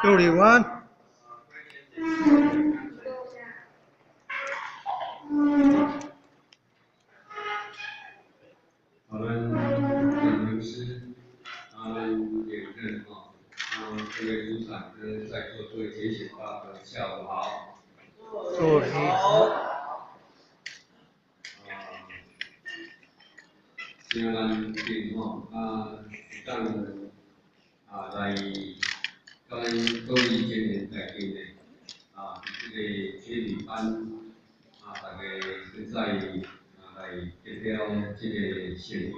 助理晚安。好，咱陈老师，啊，咱领任吼，啊，各位组长跟在座各位觉醒大德，下午好。助理好。啊，真难得吼，啊，当啊來佮咱各位青年大家呢，啊，這个覺理班，啊，大家閣再啊來結了這个盛宴，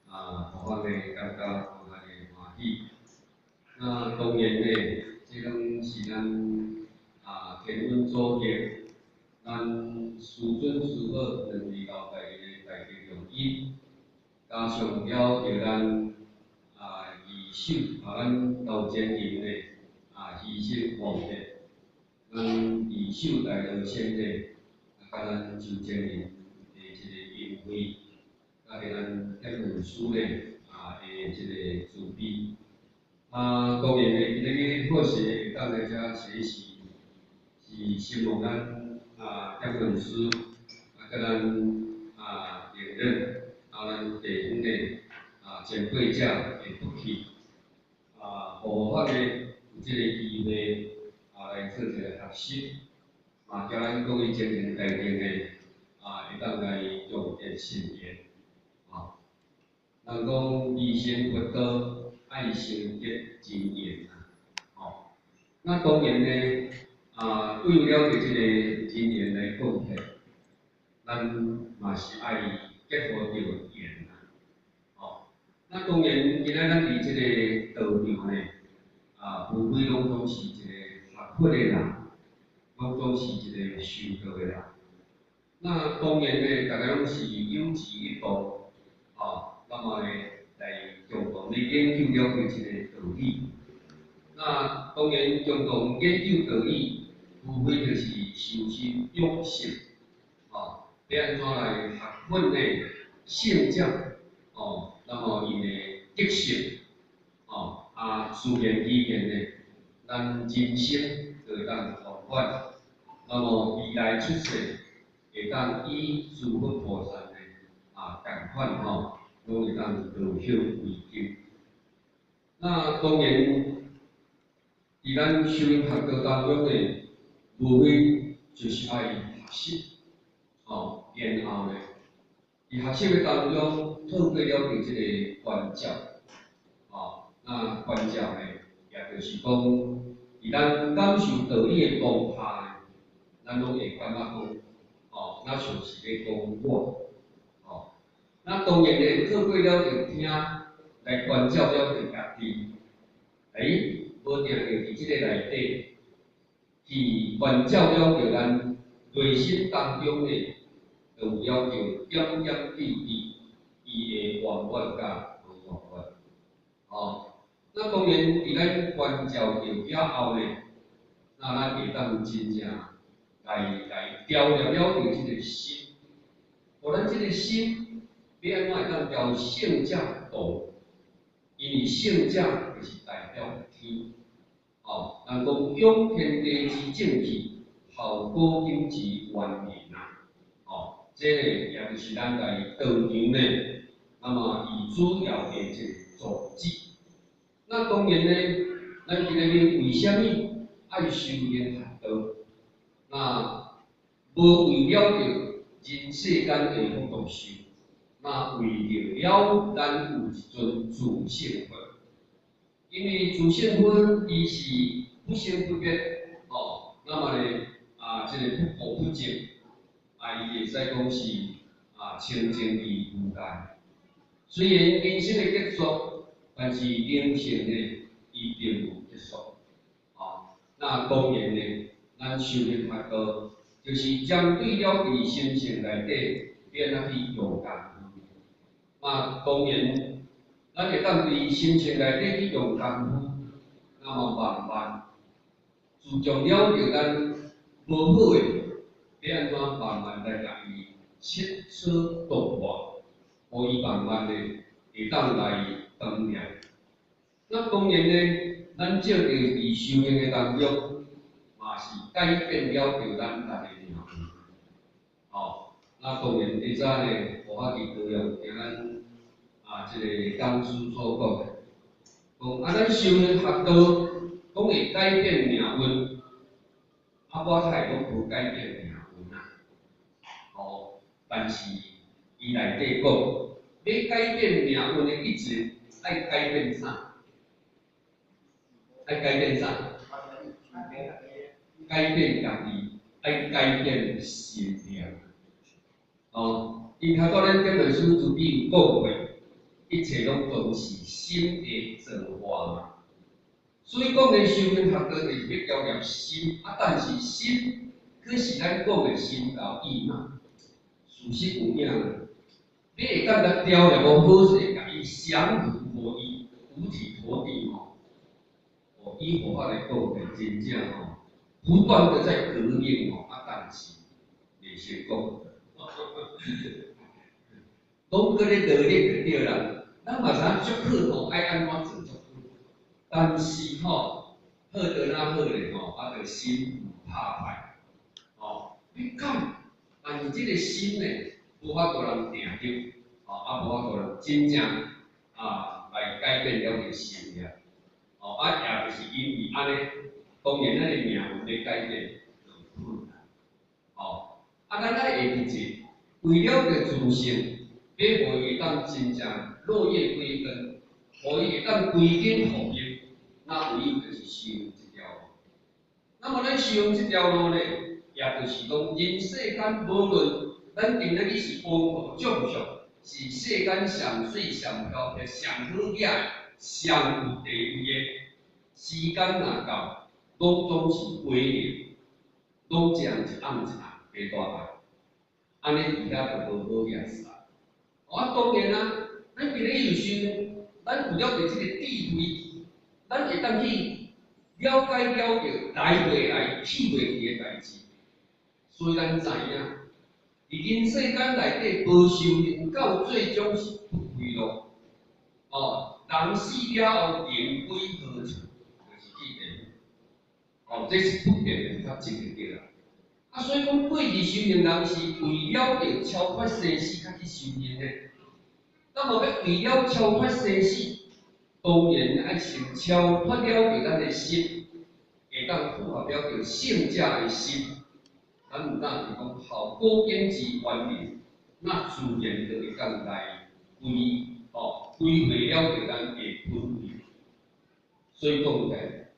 啊，予我呢感覺無限的歡喜。那當然呢，這攏是咱啊天恩祖德，咱師尊師母兩位老大人的大德用因，加上了著咱啊二手啊咱老前人的啊犧牲奉獻，咱二手大道先呢，啊佮咱周前人的這个恩惠，佮佇咱天文師呢啊的這个慈悲。啊，當然呢，今日好勢會當來遮學習，是希望咱啊天文師啊佮咱啊領任啊咱地方的啊前輩者的福氣，啊，予我呢有這個機會啊來做一個學習，嘛叫咱各位青年大家呢啊會當來用點心言，啊，人講離心佛道，愛先結真緣啊，吼，那當然呢，啊，為了著這個真緣來講起，咱嘛是愛結合著緣啊，吼，那當然今仔咱佇這個道場呢，啊，無非攏總是一個學佛的人，攏總是一個修道的人。那當然呢，大家攏是有志一同，吼，那麼呢，來共同咧研究了解這個道理。那當然共同研究道理，無非就是修身養性，吼，欲按怎來學佛呢？聖者，哦，那麼𪜶的德性，哦，啊，自然而然呢，咱人生就會當圓滿。那麼未來出世，會當以諸佛菩薩的啊仝款吼，攏會當落葉歸根。那當然，佇咱修行學道當中呢，無非就是愛學習，吼，然後呢，佇學習的當中，透過了著這個觀照，吼，那觀照呢，也就是講，佇咱感受道理的當下呢，咱攏會感覺講，吼，若像是咧講我，吼，那當然呢，透過了著聽來觀照了著家己，欸，無定著佇這个內底，去觀照了著咱內心當中呢，就有了著點點滴滴，伊的圓滿佮無圓滿，吼，那當然佇咱觀照著了後呢，那咱會當真正來調練了著這個心，予咱這個心，欲按怎會當調聖者道？因為聖者就是代表天，吼，人講仰天地之正氣，效古今之完人啊，吼，這个也就是咱來道場呢，那麼伊主要的這個宗旨。那當然呢，咱今日為啥物愛修煉學道？那無為了著人世間的福祿壽，那為著了咱有一尊自性佛，因為自性佛伊是不生不滅，吼，那麼呢，啊，這個不垢不淨，啊，伊會使講是啊清淨而無礙。雖然人生的結束，但是靈性呢，伊並無結束，吼，那當然呢，咱修行學道，就是針對了佇心性內底，欲按怎去用功夫。那當然，咱會當佇心性內底去用功夫，那麼慢慢注重了著咱無好的，欲按怎慢慢來共伊切磋琢磨，予伊慢慢的會當來斷念。那當然呢，咱借著佇修行的當中，嘛是改變了著咱家己的命運。哦，那當然下早呢，護法佇高雄聽咱啊，這個講師所講的，講啊，咱修行學道，講會改變命運，啊，我較會講無改變命運啊。哦，但是伊內底講，欲改變命運的一切，愛改變啥？愛改變啥？改變家己，愛改變心念。哦，因頭拄咱頂本書慈悲有講過，一切攏總是心的造化嘛。所以講的修行學道就是欲調攝心，啊，但是心，可是咱講的心頭意嘛，事實有影。你會感覺調攝無好勢，共伊降伏予伊五體投地吼。哦，以佛法來講，就真正吼，不斷的在革命吼，啊，但是袂成功。攏閣咧努力就對啦。咱嘛知影足好吼，愛按怎做足好。但是吼，好著哪好咧吼，啊，著心有拍敗。吼，你改，但是這個心呢，無法度人定著，吼，啊，無法度人真正啊來改變了個心念。哦，啊，也就是因為按呢，當然咱的命運欲改變就有困難。哦，啊，咱愛會記者，為了著自性，欲予伊會當真正落葉歸根，予伊會當歸根復業，那唯有就是修這條路。那麼咱修這條路呢，也就是講人世間無論咱今仔日是阿道眾上，是世間上媠、上飄撇、上好額的、上有地位的，時間若到，攏總是歸零，攏這樣一甕一甕加大塊，按呢佇遐就無好額勢。啊，當然啊，咱今日有修，咱有了著這個智慧，咱會當去了解了著來袂來去袂去的代誌，所以咱知影，佇人世間內底無修行，到最終是不歸路。哦，人死了後靈歸何處？就是去地獄。哦，這是不變的法則就對啦。啊，所以講過去修行人是為了著超脫生死才去修行的。那麼欲為了超脫生死，當然愛先超脫了著咱的心，會當符合了著聖者的心。咱有當是講效古今之原理，那自然就會當來歸哦歸回了著咱的本位。所以講起來，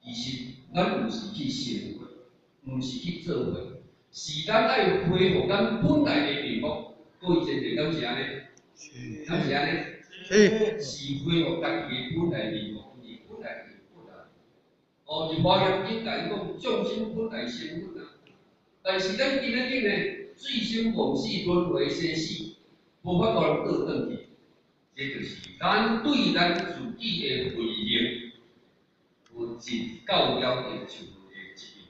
其實咱毋是去成佛，毋是去做佛，是咱愛恢復咱本來的面目。各位前提敢是按呢？敢是按呢？是。是恢復家己的本來面目，因為本來就是佛啊。哦，佇華嚴經共講，眾生本來成佛啊。但是咱今仔日呢，醉生夢死、輪迴生死，無法度人倒轉去。這就是咱對咱自己的回應，無盡到了著受的責任。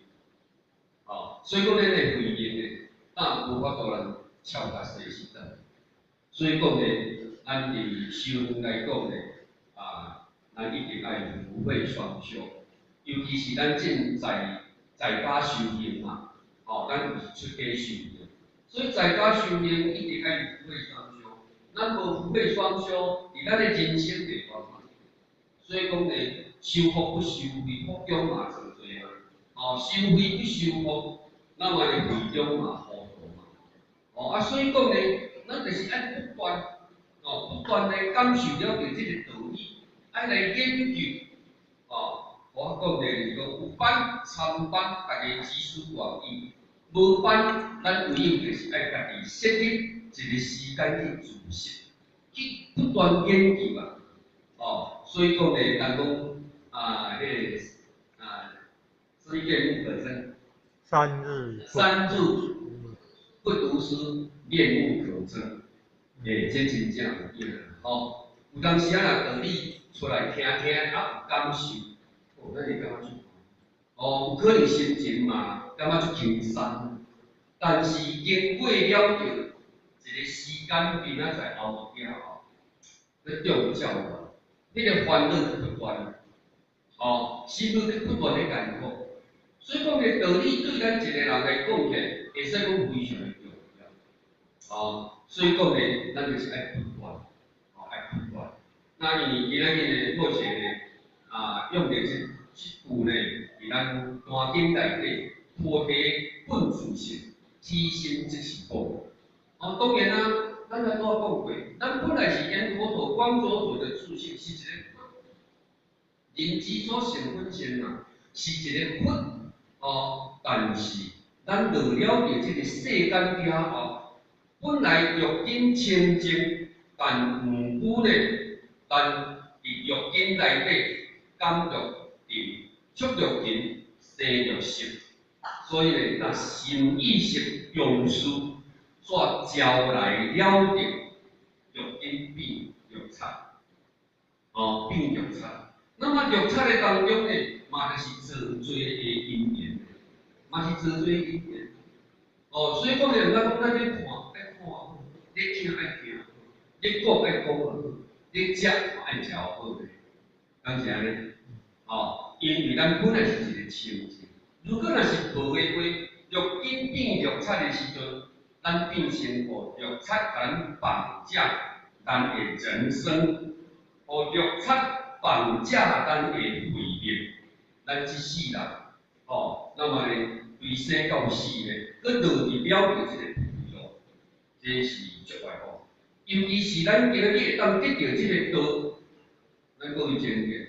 哦，所以講咱的回應呢，當無法度人超脫生死轉。所以講呢，咱佇修行來講呢，啊，咱一定愛福慧雙修，尤其是咱正在在家修行嘛，哦，咱毋是出家修行，所以在家修行一定愛福慧雙修。咱無福慧雙修，佇咱的人生袂圓滿。所以講呢，修福不修慧，福中嘛造濟嘛。哦，修慧不修福，那麼的慧中嘛糊塗嘛。哦，啊，所以講呢，咱就是愛不斷，哦，不斷來感受了著這個道理，愛來研究。哦，我講的就是講有班參班，大家集思廣益；無班，咱唯有就是愛家己設立一個時間去自習，去不斷研究啊。哦，所以講呢，人講啊，彼個啊，所以面目可憎。三日三日不讀書，面目可憎。欸，這真正有影吼。有當時啊，若道理出來聽聽，啊有感受，哦，咱會感覺足哦，有可能心情嘛感覺足輕鬆，但是經過了著一個時間，明仔載後日吼，欲中照啊，彼個煩惱就不斷。哦，是無咧不斷咧艱苦。所以講咧，道理對咱一個人來講起來，會使講非常的重要。哦，所以講咧，咱就是愛不斷，哦，愛不斷。那因為今仔日呢，目前呢，啊，用著這這句呢，佇咱壇經內底，菩提本自性，體心即是光。哦，當然啦，咱才拄仔講過，咱本來是緣佛陀光佛陀的自性，是一個佛，人之所成本性嘛，是一個佛。哦，但是咱落了佇這個世間了後，本來六根清淨，但毋過呢，咱佇六根內底感六塵、觸六塵、生六識，所以呢，那心意識用事煞招來了得六根變六塵，哦，變六塵。那麼六塵的當中呢，嘛就是造罪的因緣，嘛是造罪的因緣。哦，所以講呢，毋通講咱咧看愛看好，咧聽愛聽好，咧講愛講好，咧食愛食好的，敢是按呢？哦，因為咱本來是一個清淨，如果若是無的話，六根變六塵的時陣，咱變成予六塵共咱綁架咱的人生，予六塵綁架咱的慧命，咱這世人，哦，那麼呢，對生到死呢，閣落佇了著這個菩提路，這是足歪講。尤其是咱今仔日會當得著這個道，咱各位前見，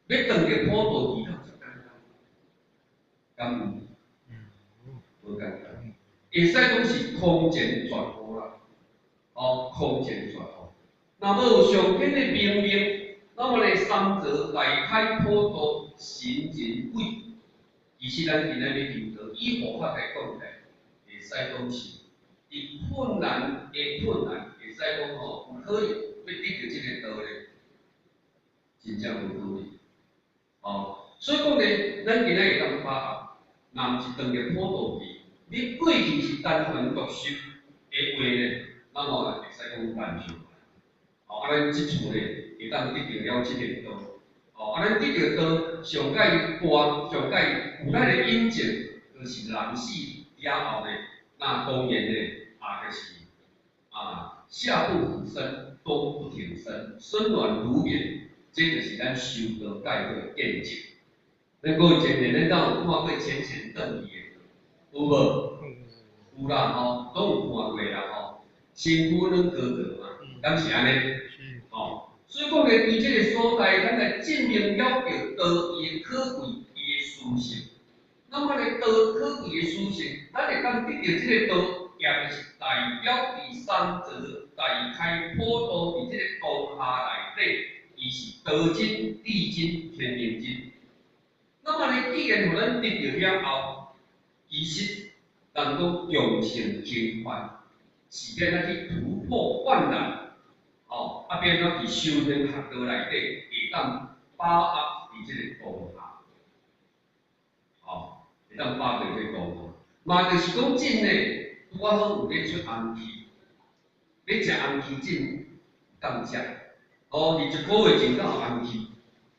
欲斷著普渡期敢有遮簡單？敢有？無簡單。會使講是空前絕後啦，哦，空前絕後。若無上天的命令，那麼呢，三澤大開普渡神人鬼，其實咱今仔日求道，以佛法來講起來，會使講是佇困難的困難，會使講吼，有可能欲得著這個道咧，真正無可能。哦，所以講咧，咱今仔日會當把握，若毋是斷著普渡期，你過去是單純獨修的話咧，那麼會使講難受。哦，啊，咱這次咧會當得著了這個道，哦，啊，咱得著道上蓋大，上蓋有咱的引證，就是人死了後咧，那當然咧，啊，就是啊，夏不停身，冬不停身，身軟如棉，這就是咱修道蓋好的見證。咱各位前面咱敢有看過淺淺轉去的，有無？有啦吼，攏有看過啦吼。身軀軟膏膏嘛，敢是按呢？哦，所以講咧，佇這個所在，咱來證明了著道伊的可貴，伊的殊勝。那麼咧，道可貴的殊勝，咱會當得著這個道，也就是代表佇三澤大開普渡佇這個當下內底，伊是道真、地真、天命真。那麼咧，既然予咱得著了後，其實人講眾生經快，是欲按怎去突破萬難，哦，啊，欲按怎佇修行學道內底會當把握佇這個當下，哦，會當把握這個當下，嘛就是講真的，拄仔好有咧出紅氣，欲食紅旗蕈敢食？哦，佇一個月前敢有紅旗？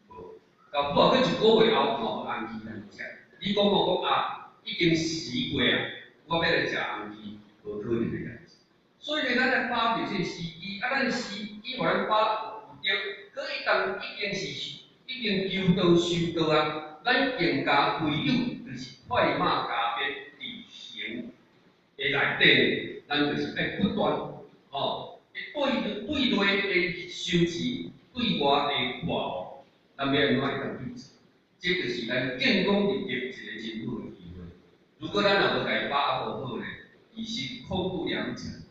無，到不過一個月後吼，紅旗通食。你講吼講啊，已經時過啊，我欲來食紅旗，無可能的代誌。所以呢，咱來把握這個時機，啊，咱時機予咱把握有著，閣一旦已經是已經求道修道啊，咱更加唯有就是快馬加鞭佇行的內底，咱就是愛不斷吼，對對內的修持，對外的化悟，咱欲按怎會當去做？這就是咱建功立業一個真好的機會。如果咱若無共伊把握好咧，其實空度良辰。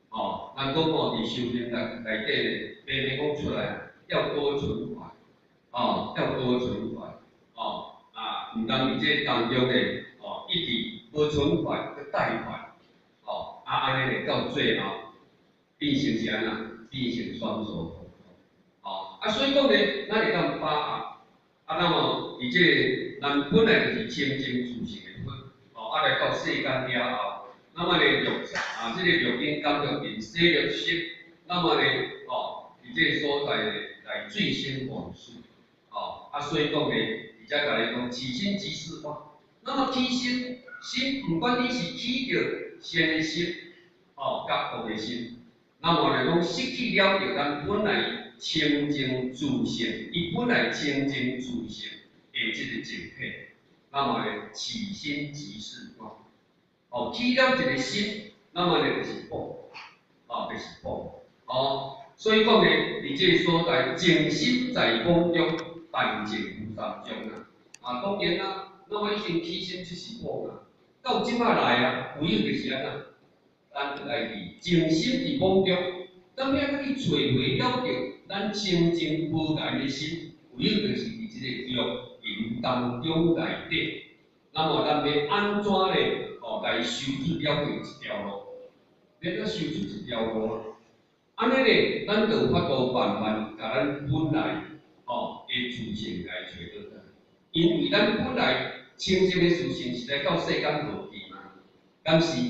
哦，人講吼，佇修行內內底咧，明明講出來，要多存款，哦，要多存款，哦，啊，毋通佇這當中咧，哦，一直無存款去貸款，哦，啊，按呢咧，到最後變成是按怎？變成雙數。哦，啊，所以講咧，咱會當把握，啊，那麼佇這個咱本來就是清淨自性的佛，哦，啊，來到世間了後，那麼咧六啊，這個六根感六塵，生六識，那麼咧，哦，佇這個所在咧來醉生夢死，哦。啊，所以講呢，佇遮共你講，起心即是惡。那麼起心，心毋管你是起著善的心，哦，佮惡的心，那麼來講失去了著咱本來清淨自性，伊本來清淨自性的這個淨體，那麼呢，起心即是惡。哦，起了一個心，那麼呢就是惡，哦，就是惡，哦，所以講呢，佇這個所在，淨心在妄中，但淨無三中啊。啊，當然啦，那麼已經起心即是妄啊。到這擺來啊，唯有就是按怎，咱就愛佇淨心佇妄中，當欲去揣回了著咱清淨無礙的心，唯有就是佇這個六淫當中內底。那麼咱欲按怎咧？哦，來修出了著一條路，欲怎修出一條路啊？按呢咧，咱就有法度慢慢共咱本來哦的自性來揣倒來。因為咱本來清淨的自性是來到世間無記嘛，敢是？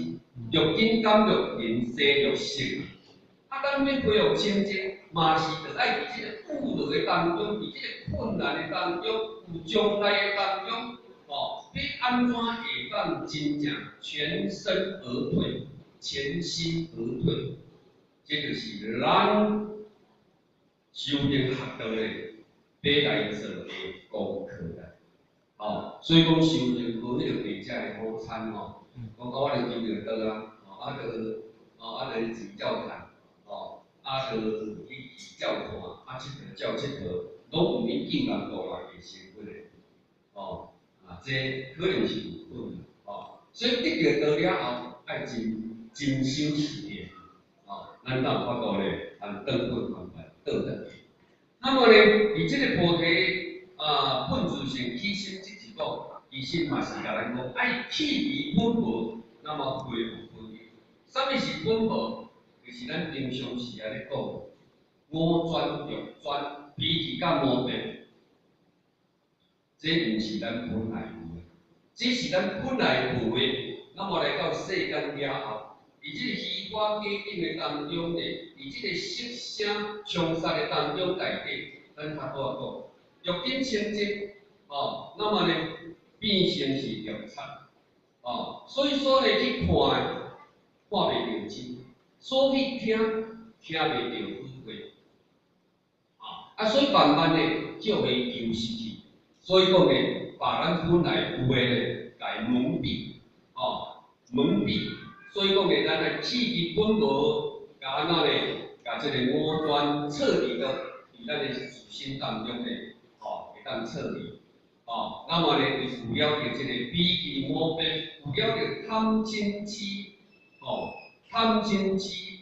六根感六塵，生六識嘛。啊，咱欲恢復清淨，嘛是著愛佇這個苦樂的當中，佇這個困難的當中，有障礙的當中，哦，欲按怎會當真正全身而退，全心而退？這就是咱修行學道的欲來做的功課啦。哦，所以講修行無彼個白食的好餐吼，講啊，我就求著道啊，哦，啊，就哦，啊，就錢照趁，哦，啊，就去照看，啊，𨑨迌照𨑨迌，攏有你救人渡人的成分的，哦，啊，這可能是有可能，哦，所以得著道了後，愛真真修實練，哦，咱才有法度咧，通轉本還原倒轉去。那麼呢，佇這個菩提啊，本自性起心這一講，其實嘛是共咱講，愛去除本無，那麼恢復本有。啥物是本無？就是咱平常時仔咧講，五專六專，脾氣佮毛病，這毋是咱本來有的，這是咱本來無的。那麼來到世間了後，佇這個虛華假境的當中呢，佇這個色聲衝殺的當中內底，咱較拄仔講，六根清淨，哦，那麼呢，變成是六塵，哦，所以說呢，去看的，看袂著真；所去聽，聽袂著好話，啊，所以慢慢的就會丟失去。所以講呢，把咱本來有的呢，共蒙蔽，哦，蒙蔽。所以講呢，咱來去除本無，共按怎呢？共這個五專徹底的佇咱的自心當中呢，哦，會當徹底。哦，那麼呢，伊有了著這個比起五變，有了著貪嗔癡，哦，貪嗔癡，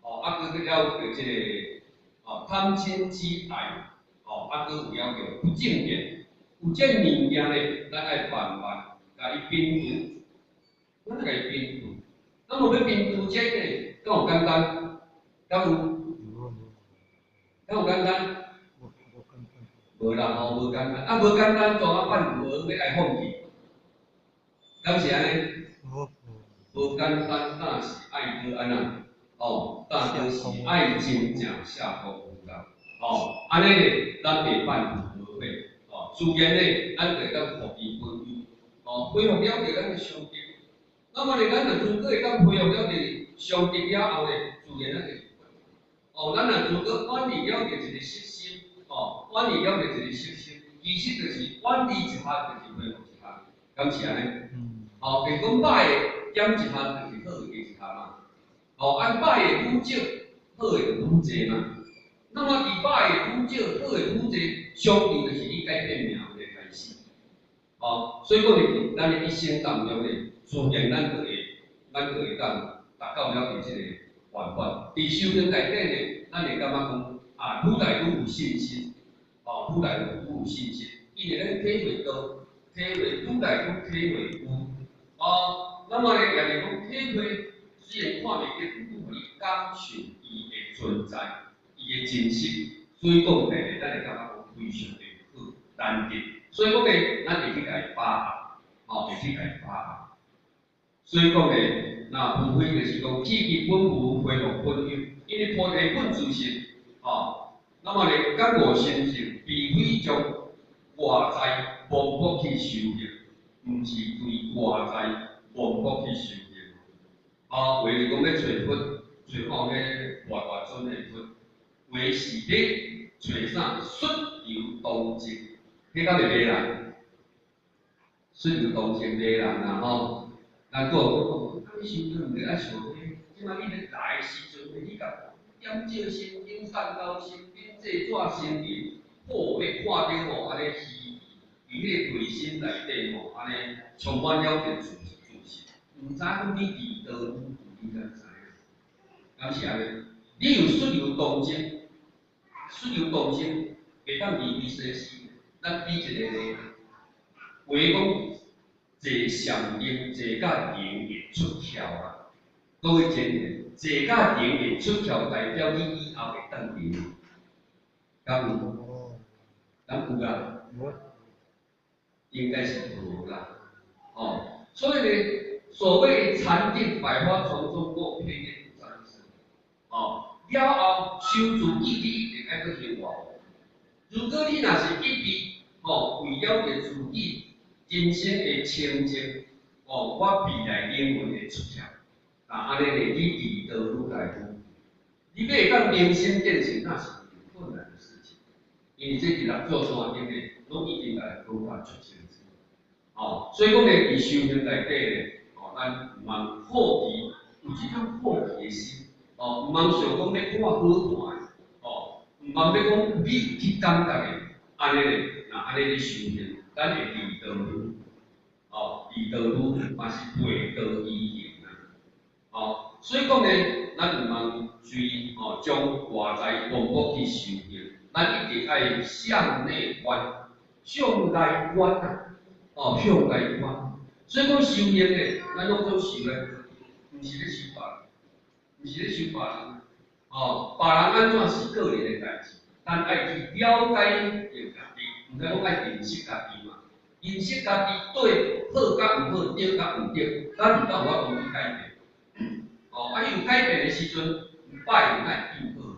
哦，啊，閣了著這個，哦，貪嗔癡愛，哦，啊，閣有了著不正見，有這物件呢，咱愛慢慢共伊摒除，咱共伊摒除。那麼欲摒除這個，敢有簡單？敢有？敢有簡單？無啦吼，無簡單。啊，無簡單，怎啊辦無欲愛放棄？敢是按呢？無簡單，但是愛閣按怎？哦，但是愛真正下功夫啦。哦，按呢咧，咱袂半途而廢。哦，自然咧，咱就會當復伊本有。哦，恢復了著咱的相德。那麼咧，咱若如果會當恢復了著相德了後咧，自然咱就是。哦，咱若如果遠離了著一個色心，哦，遠離了著一個色心，其實就是遠離一項，就是恢復一項，敢是按呢？哦，就是講歹的減一項，就是好的加一項嘛。哦，啊歹的愈少，好的就愈濟嘛。那麼佇歹的愈少，好的愈濟，相對就是你改變命運的開始。哦，所以講佇咱的一生當中咧，自然咱就會當達到了佇這個辦法。佇修行內底咧，咱會感覺講啊，愈來愈有信心，哦，愈來愈有信心，因為咱體會到，體會愈來愈體會有，哦，那麼咧，也是講體會，雖然看袂見，毋過予你感受伊的存在，伊的真實，所以講咧，咱會感覺講非常的好，難得。所以講咧，咱會去共伊把握，哦，會去共伊把握。所以講咧，那無非就是講去除本無，恢復本有，因為菩提本自性，哦，那麼咧，覺悟心性，除非將外在盲目去修行，毋是對外在盲目去修行。啊，有的講欲揣佛，揣看彼偌大尊的佛，有的是咧揣啥術由當靜，彼敢會迷人？術由當靜迷人啦吼。咱閣有講，啊，你修行毋著愛想彼，這擺你咧來的時陣，你共點照心經、散高心經、制紙心經，好，欲看著吼，按呢虛，佇彼個內心內底吼，按呢充滿了著自自信，毋知影你佇佗位，你敢知影？敢是按呢？你有術由當靜，術由當靜，會當離開生死。咱比一個例，話講坐禪定坐甲靈會出竅啦。各位真的，坐甲靈會出竅，代表你以後會斷靈。敢有？敢有啦？應該是無啦。哦，所以呢，所謂禪定百花叢中過，偏偏不沾身。哦，了後修自己，你一定愛閣修外。如果你若是一直吼為了著自己人生的清淨，哦，我未來靈魂會出竅，那按呢咧，你佇道愈來愈，你欲會當明心見性，那是困難的事情。因為這佇六祖壇經咧，攏已經共講甲足清楚。哦，所以講咧，佇修行內底咧，哦，咱毋通好奇，有這種好奇的心，哦，毋通想講欲看好看的，哦，毋通欲講你有去感覺的，按呢咧，若按呢咧修行，咱會離道路，哦，離道路嘛是背道而行啊，哦，所以講咧，咱毋通隨哦將外在盲目去修行，咱一定愛向內觀，向內觀啊，哦，向內觀。所以講修行咧，咱攏總修咧，毋是咧修別人，毋是咧修別人，哦，別人按怎是個人的代誌，咱愛去了解著家己，毋知講愛認識家己嘛？認識家己對好佮毋好，對佮毋對，咱就才有法度去改變。哦，啊，你有改變的時陣，歹會變好，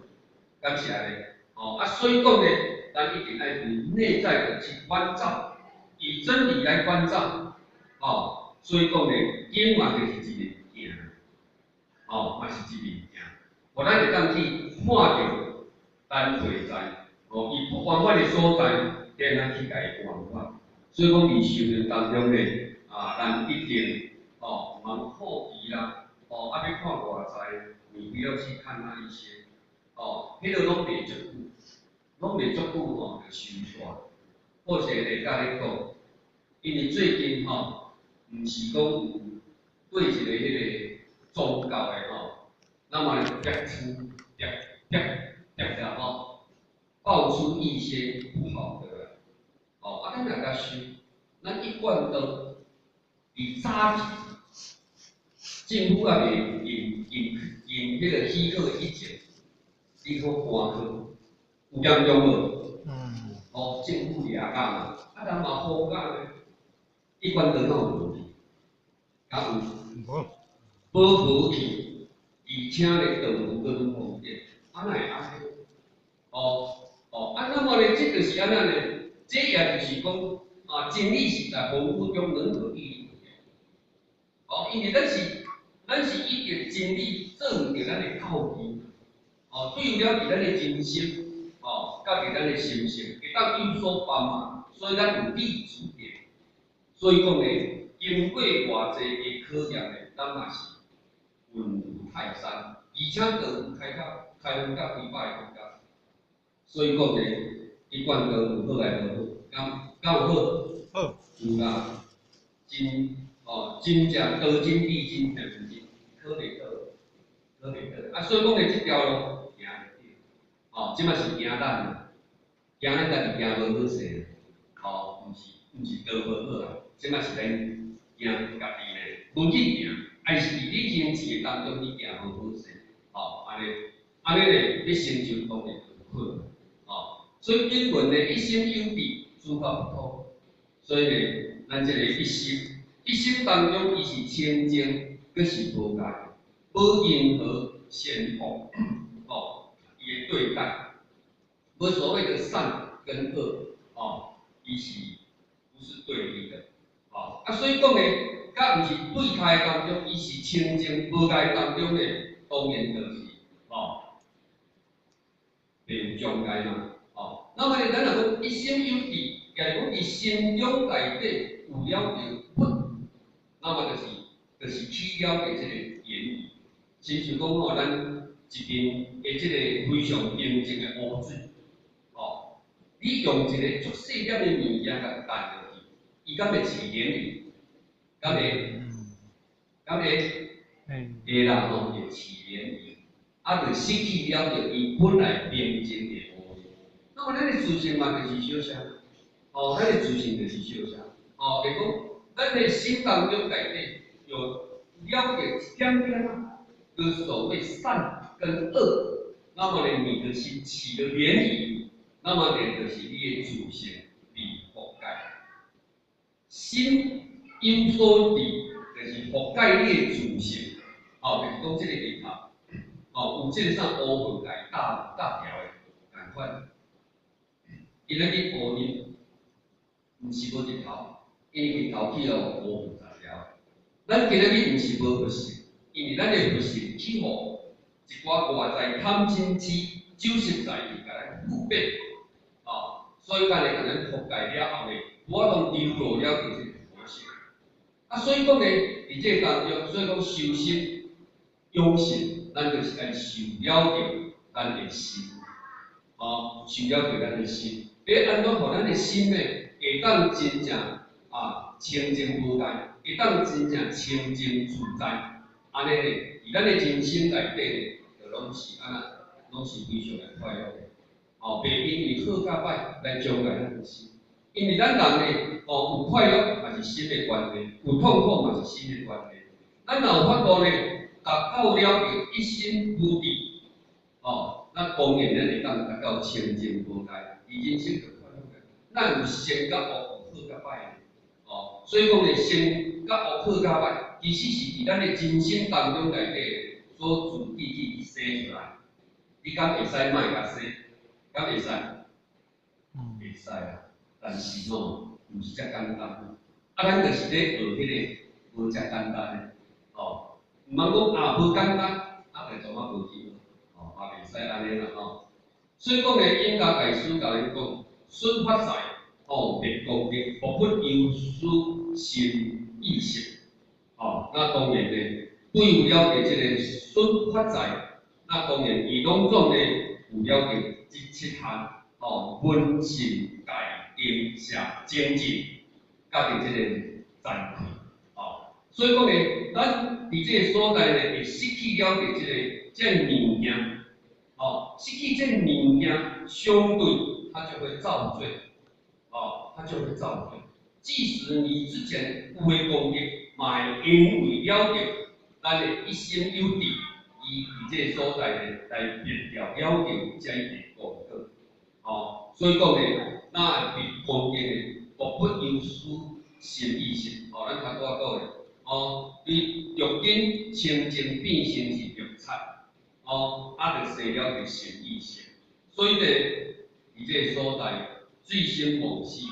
敢是按呢？哦，啊，所以講咧，咱一定愛從內在的去觀照，以真理來觀照，哦，所以講咧，經嘛就是一面鏡，哦，嘛是一面鏡，予咱會當去看著咱內在，哦，伊不圓滿的所在，予咱去共伊圓滿。所以講，佇修行當中咧，啊，咱一定，哦，毋通好奇啦，哦，啊，欲看外在，你不要去看那一些，哦，彼个攏袂足久，攏袂足久吼，就收煞。或者咧，共你講，因為最近吼，毋是講有對一個彼個宗教的吼，咱嘛咧貼出貼貼貼著吼，爆出一些不好的啦，哦，啊，咱若共想，咱一貫道佇早期，政府猶未印印印彼個許可以前，你去官去有嚴重無？哦，政府掠假嘛，啊，人嘛好假咧，一貫道敢有無去？敢有？無。無無去，而且咧，道路閣愈方便，啊，哪會按呢？哦哦，啊，那麼咧，這就是按怎呢？這也就是講，啊，真理是在風雨中仍可屹立不搖。哦，因為咱是以著真理做為著咱的教義，哦，對了佇咱的人生，哦，佮佇咱的心性，會當有所幫忙，所以咱有立足點。所以講咧，經過偌濟的考驗咧，咱嘛是穩如泰山，而且道路開到開放到幾百個國家。所以講咧，一貫道有好來無好，敢敢有好？好。有啦，真哦，真正道真理真聽真，考袂倒，考袂倒。啊，所以講咧，這條路行袂對，哦，這擺是驚咱啦，驚咱家己行無好勢，哦，毋是道無好啊，這擺是咱驚家己咧，無去行，還是佇你行持的當中你行無好勢，哦，按呢，按呢咧，你成就當然就困難，哦，所以經文咧一心有彼，諸法不空，所以咧，咱這個一心，一心當中伊是清淨，閣是無礙，無任何善惡，哦，伊的對待，無所謂的善跟惡，哦，伊伊是不是對立的？哦，啊，所以講呢，佮毋是對開當中，伊是清淨無礙當中呢，當然就是哦，袂有障礙嘛，哦。那麼呢，咱若講一心有智，也是講佇心中內底有了著佛，那麼就是起了著這個漣漪，親像講吼，咱一邊的這個非常平靜的湖水，哦，你用一個足細粒的物件共擲落去，伊敢會起漣漪？敢會？敢會？會啦吼，會起漣漪，啊，就失去了著伊本來平靜的湖面。那麼咱的自性嘛，就是相像，哦，咱的自性就是相像，哦，就是講咱的心當中內底有了解一點點啊，就是所謂善跟惡，那麼呢，你的心起了漣漪，那麼呢，就是你的自性被覆蓋。心有所智，就是覆蓋你的自性，哦，就是講這个日頭，哦，有這个啥烏雲來搭搭條的仝款。今仔日烏雲，毋是無日頭，因為日頭去予烏雲遮條。咱今仔日毋是無佛性，因為咱的佛性去予一寡外在貪嗔痴九十在去共咱覆蔽，哦，所以講呢，共咱覆蓋了後呢，無法度流露了佇這個佛性。啊，所以講呢，佇這個當中，所以講修心養性，咱就是愛修了著咱的心，哦，修了著咱的心。欲按怎予咱的心呢，會當真正啊清淨無礙，會當真正清淨自在，按呢呢，佇咱的人生內底呢，就攏是按呢，攏是非常的快樂的。哦，袂因為好佮歹來障礙咱的心，因為咱人呢，哦，有快樂嘛是心的關係，有痛苦嘛是心的關係。咱若有法度呢，達到了著一心不智，哦，那當然咱會當達到清淨無礙，伊人生就快樂的。咱有善佮惡，有好佮歹的，哦，所以講呢，善佮惡，好佮歹，其實是佇咱的人生當中內底所自己去生出來。你敢會使莫共生？敢會使？會使啊，但是吼，毋是遮簡單。啊，咱就是咧學彼个無遮簡單的，哦，毋通講啊無簡單，啊就怎啊無去，哦，嘛袂使按呢啦吼。所以講呢，永嘉大師共咱講，損法財，哦，立功德，復不憂思心意識，哦，那當然呢，對有了解這个損法財，那當然伊攏總呢有了解這七項，哦，聞信戒定捨精進，佮著這个慚愧，哦，所以講呢，咱佇這个所在呢，會失去了解這个物件，哦，失去這个物件，相對它就會造罪，哦，它就會造罪。即使你之前有的功德，嘛會因為了解咱的一心有智，伊佇這個所在呢來滅掉了解這一個功德，哦，所以講呢，咱會佇功德呢，復不憂思心意識，哦，咱頭拄仔講的，哦，佇六根清淨變成是六塵，哦，啊，就生了個心意識，所以呢，佇這個所在，醉生夢死，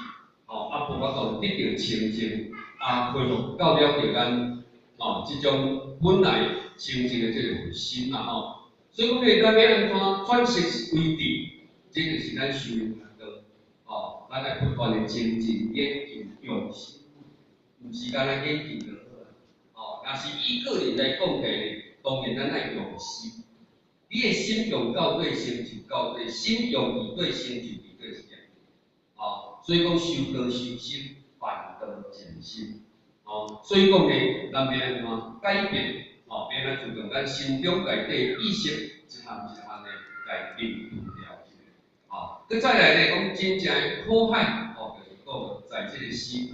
哦，啊，無法度得著清淨，啊，恢復到了著咱，哦，這種本來清淨的這個心啦吼。所以講呢，咱欲按怎轉識為智，這就是咱修行的道，哦，咱愛不斷的精進、研究、用心，毋是干焦研究就好啊。哦，若是以個人來講起呢，當然咱愛用心。你的心用到底，成就到底；心用佇佗，成就佇佗是這樣。哦，所以講修道修心，犯道淨心。哦，所以講呢，咱欲按怎改變？哦，欲按怎注重咱心中內底意識，一項一項的來摒除掉。哦，閣再來呢，講真正的苦海，哦，就是講在這个心。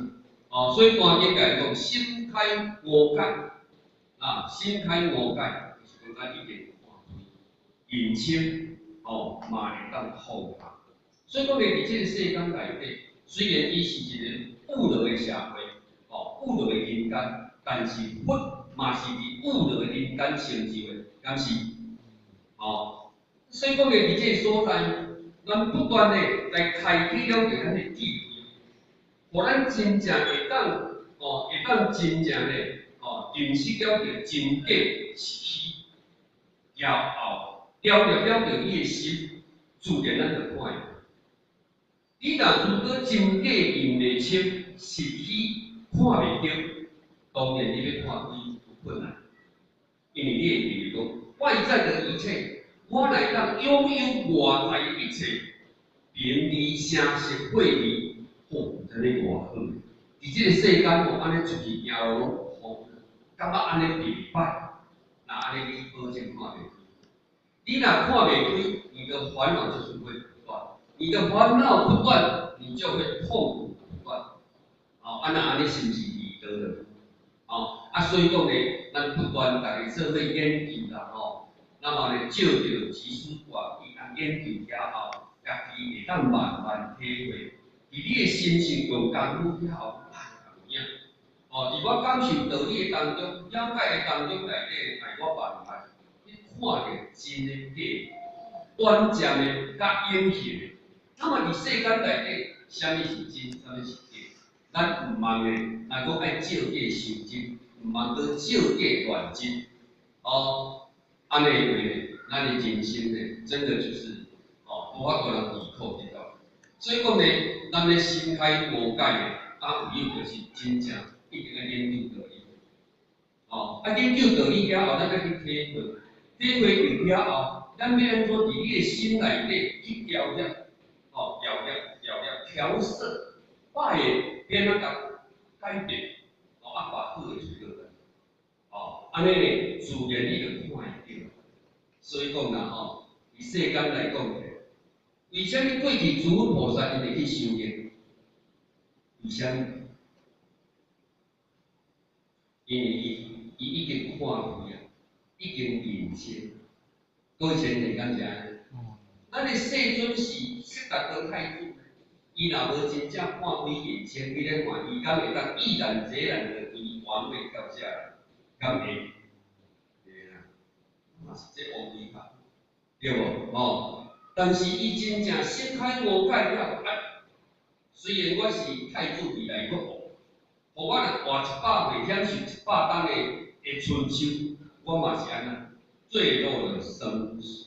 哦，所以大經來講，心開五界，啊，心開五界，就是講咱已經看開，認清，哦，嘛會當放下。所以講呢，佇這个世間內底，雖然伊是一个惡樂的社會，哦，惡樂的人間，但是佛嘛是佇惡樂的人間成就的，敢是？哦，所以講呢，佇這个所在，咱不斷的來開啟了著咱的智慧，予咱真正會當哦，會當真正咧哦，認識了著真假是虛了後，調入了著你的心，自然咱就看會。你若如果真假認袂清，實虛看袂著，當然你欲看開有困難，因為你會認為講外在的一切，我若會當擁有外在的一切，名利聲色慧利，吼，毋知咧偌好。佇這個世間吼，按呢出去行路攏好，感覺按呢袂歹。若按呢你保證看袂開，你若看袂開，你的煩惱就是會不斷，你的煩惱不斷，你就會痛苦不斷。哦，啊若按呢是毋是離道了？哦，啊所以講咧，咱不斷逐家做伙研究啦吼，那麼咧照著集思廣益啊研究了後，家己會當慢慢體會，佇你的心性用功夫了後，啊有影。哦，佇我感受道理的當中，了解的當中內底，帶我慢慢去看著真的假，短暫的佮永恆的。那麼佇世間內底，啥物是真，啥物是假？咱毋通的，若講愛照假修真，毋通閣照假亂真。哦，按呢的話呢，咱的人生呢，真的就是哦，無法度人依靠得到。所以講呢，咱咧心開悟解的，啊有就是真正一定愛研究道理。哦，啊研究道理了後，咱愛去體會，體會完了後，咱欲按怎佇你的心內底去調攝，哦，調攝、調攝、調色，壞的變怎共改變，哦，啊把好的揣落來，哦，按呢呢，自然你就看會著。所以講啦吼，佇世間來講，為啥物過去諸佛菩薩𪜶會去修行？為啥物？因為伊已經看開啊，已經認清。各位前人敢是按呢？咱的世尊是悉達多太子，伊若無真正看開認清，你咧看，伊敢會當毅然決然的從王位跳下來？敢會？會啦，嘛是這王位卡，對無？吼！但是伊真正心開悟解了，啊，雖然我是太子未來閣王，予我若活100歲，享受100冬的春秋，我嘛是按怎？墜落了生死，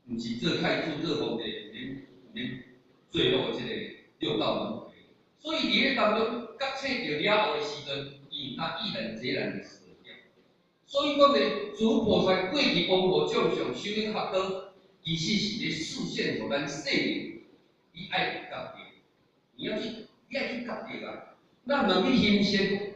毋是做太子做皇帝，免免墜落這個六道輪迴。所以佇咧當中覺醒著了後的時陣，伊毋通毅然決然的捨掉。所以講呢，諸菩薩過去王母眾上修行學道，其實是咧示現予咱世人，你愛覺著，你要去，你愛去覺著啊！咱毋通去欣羨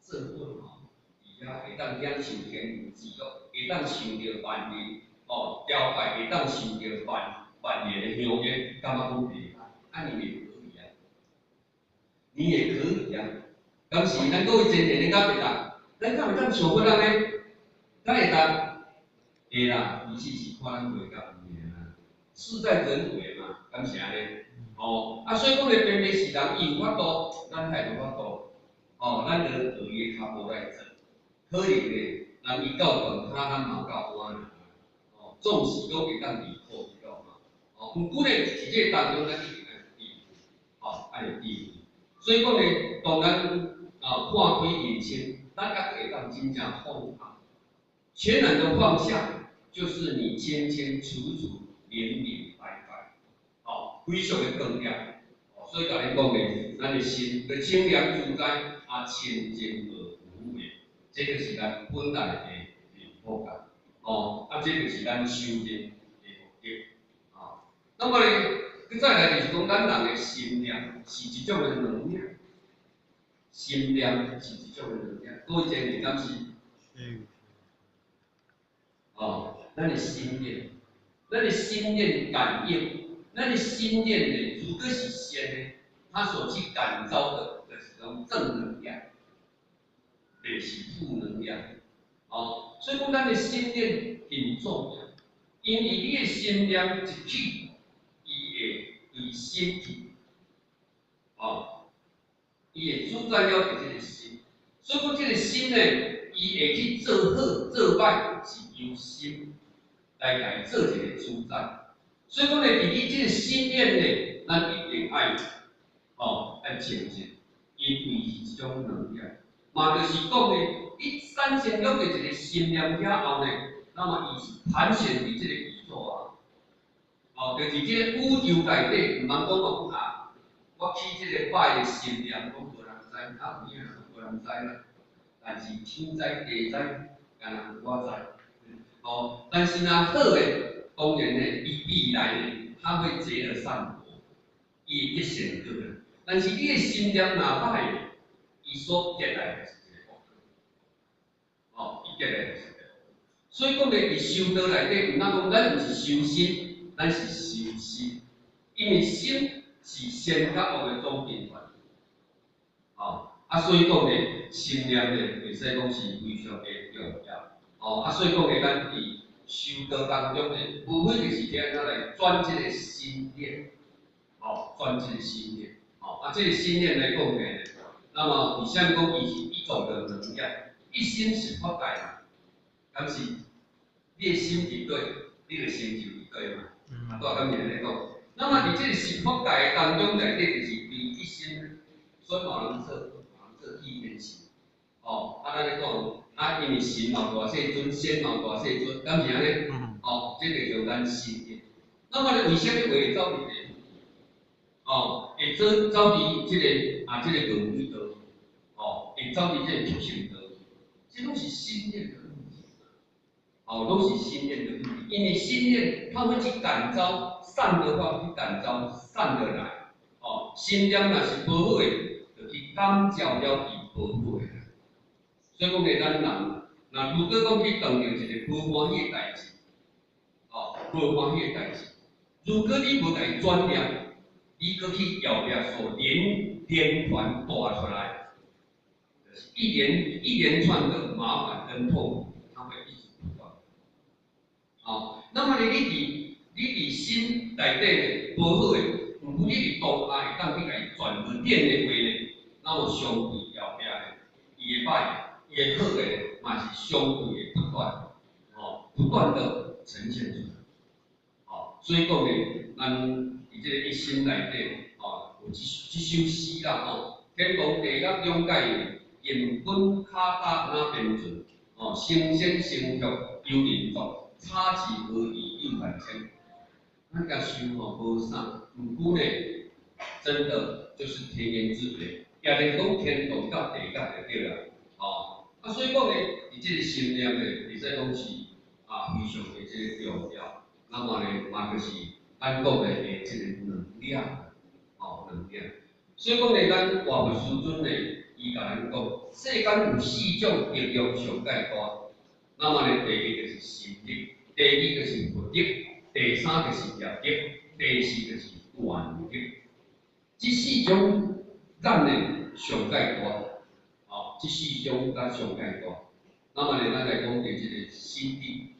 做佛吼，佇遐會當享受天倫之樂，會當受著萬人哦雕拜，會當受著萬萬年的香煙，感覺講袂歹，按呢也可以啊，你也可以啊。敢是咱各位真賢，恁敢會當？咱敢會當像佛按呢？敢會當？會啦，其實是看咱為甲有爾啦，事在人為嘛，敢是按呢？哦，啊，所以講咧，並袂是人伊有法度，咱太無法度。哦，咱就學伊的跤步來做，可能咧，人伊到關卡，咱嘛到晚爾。哦，總是閣會當離苦得樂嘛。哦，毋過咧，佇這個當中，咱一定愛有智慧，哦，愛有智慧。所以講咧，當咱啊看開認清，咱猶閣會當真正放下，全然的放下，就是你清清楚楚、明明白白，哦，非常的光亮。哦，所以共恁講咧，咱的心就清涼自在，啊，清淨而無為，這就是咱本來的面目啊。哦，啊，這就是咱修行的目的。啊，那麼咧，閣再來就是講，咱人的心念是一種的能量，心念是一種的能量。各位前面敢是？是。哦，咱的心念，咱的心念感應，咱的心念呢，如果是善的，它所去感召的，就是種正能量，袂是負能量。哦，所以講咱的心念很重要，因為你的心念一起，伊會對心去，哦，伊會主宰了這個心，所以講這個心呢，伊會去做好做歹，是由心來共伊做一個主宰。所以講呢，佇你這個心念呢，咱一定愛哦，愛清淨，因為是一種能量，嘛就是講呢，你產生了一個心念了後呢，那麼伊是盤旋佇這個宇宙啊，哦，就是這個宇宙內底，毋通講講啊，我起這個歹的心念，講無人知，啊有影無人知啦，但是天知地知，干焦我知，哦，但是若好的，當然呢，伊未來呢，它會結了善果，伊會結善果啦。但是你的心念若歹，伊所結來就是一個惡果，哦，伊結來就是一個惡果。所以講咧，佇修道內底，毋通講咱毋是修心，咱是修心，因為心是善佮惡的總根源。哦，啊，所以講咧，心念咧，會使講是非常的重要。哦，啊，所以講咧，咱佇修道當中咧，無非就是按怎來轉這個心念，哦，轉這個心念。哦，啊，這個心念來講咧，那麼為啥物講伊是一種的能量？一心十法界嘛，敢是？你的心佇佗，你就成就佇佗嘛。啊，拄仔敢是按呢講。那麼佇這個十法界當中內底，就是唯一心，所以嘛有人做，嘛有人做替天行。哦，啊，咱咧講，啊，因為神嘛大細尊，仙嘛大細尊，敢是按呢？哦，這個就咱心念。那麼咧，為啥物話會走佇地府？哦，會走走佇這個啊，這個餓鬼道，哦，會走佇這個畜生道，這攏是心念的問題。哦，攏是心念的問題，因為心念它會去感召善的話，去感召善的來。哦，心念若是無好的，就去感召了伊無好的來。所以講咧，咱人，若如果講去碰著一個無歡喜的代誌，哦，無歡喜的代誌，如果你無共伊轉念，你閣去後壁所連連環帶出來，就是一連串的麻煩跟痛苦，它會一直不斷。哦，那麼呢，你佇心內底呢，無好的，毋過你佇當下會當去共伊轉個念的話呢，那麼相對後壁呢，伊會歹，伊會好的，嘛是相對的不斷，哦，不斷的呈現出來。哦，所以講呢，咱佇這個一心內底，哦，有這這首詩啦，吼，天堂地獄兩界，銀本卡搭哪邊存？哦，成仙成佛由人作，差池何異有萬千。咱共想吼無啥，毋過呢，真的就是天淵之別，也就是講天堂佮地獄就對啦，哦，啊，所以講呢，佇這個心念呢，會使講是啊，非常的這個重要。那麼呢，嘛就是咱講的的這個能量，哦，能量。所以講呢，咱活佛師尊呢，伊共咱講，世間有四種力量上蓋大。那麼呢，第一就是心力，第二就是佛力，第三就是業力，第四就是願力。這四種咱呢上蓋大，哦，這四種咱上蓋大。那麼呢，咱來講著這個心力，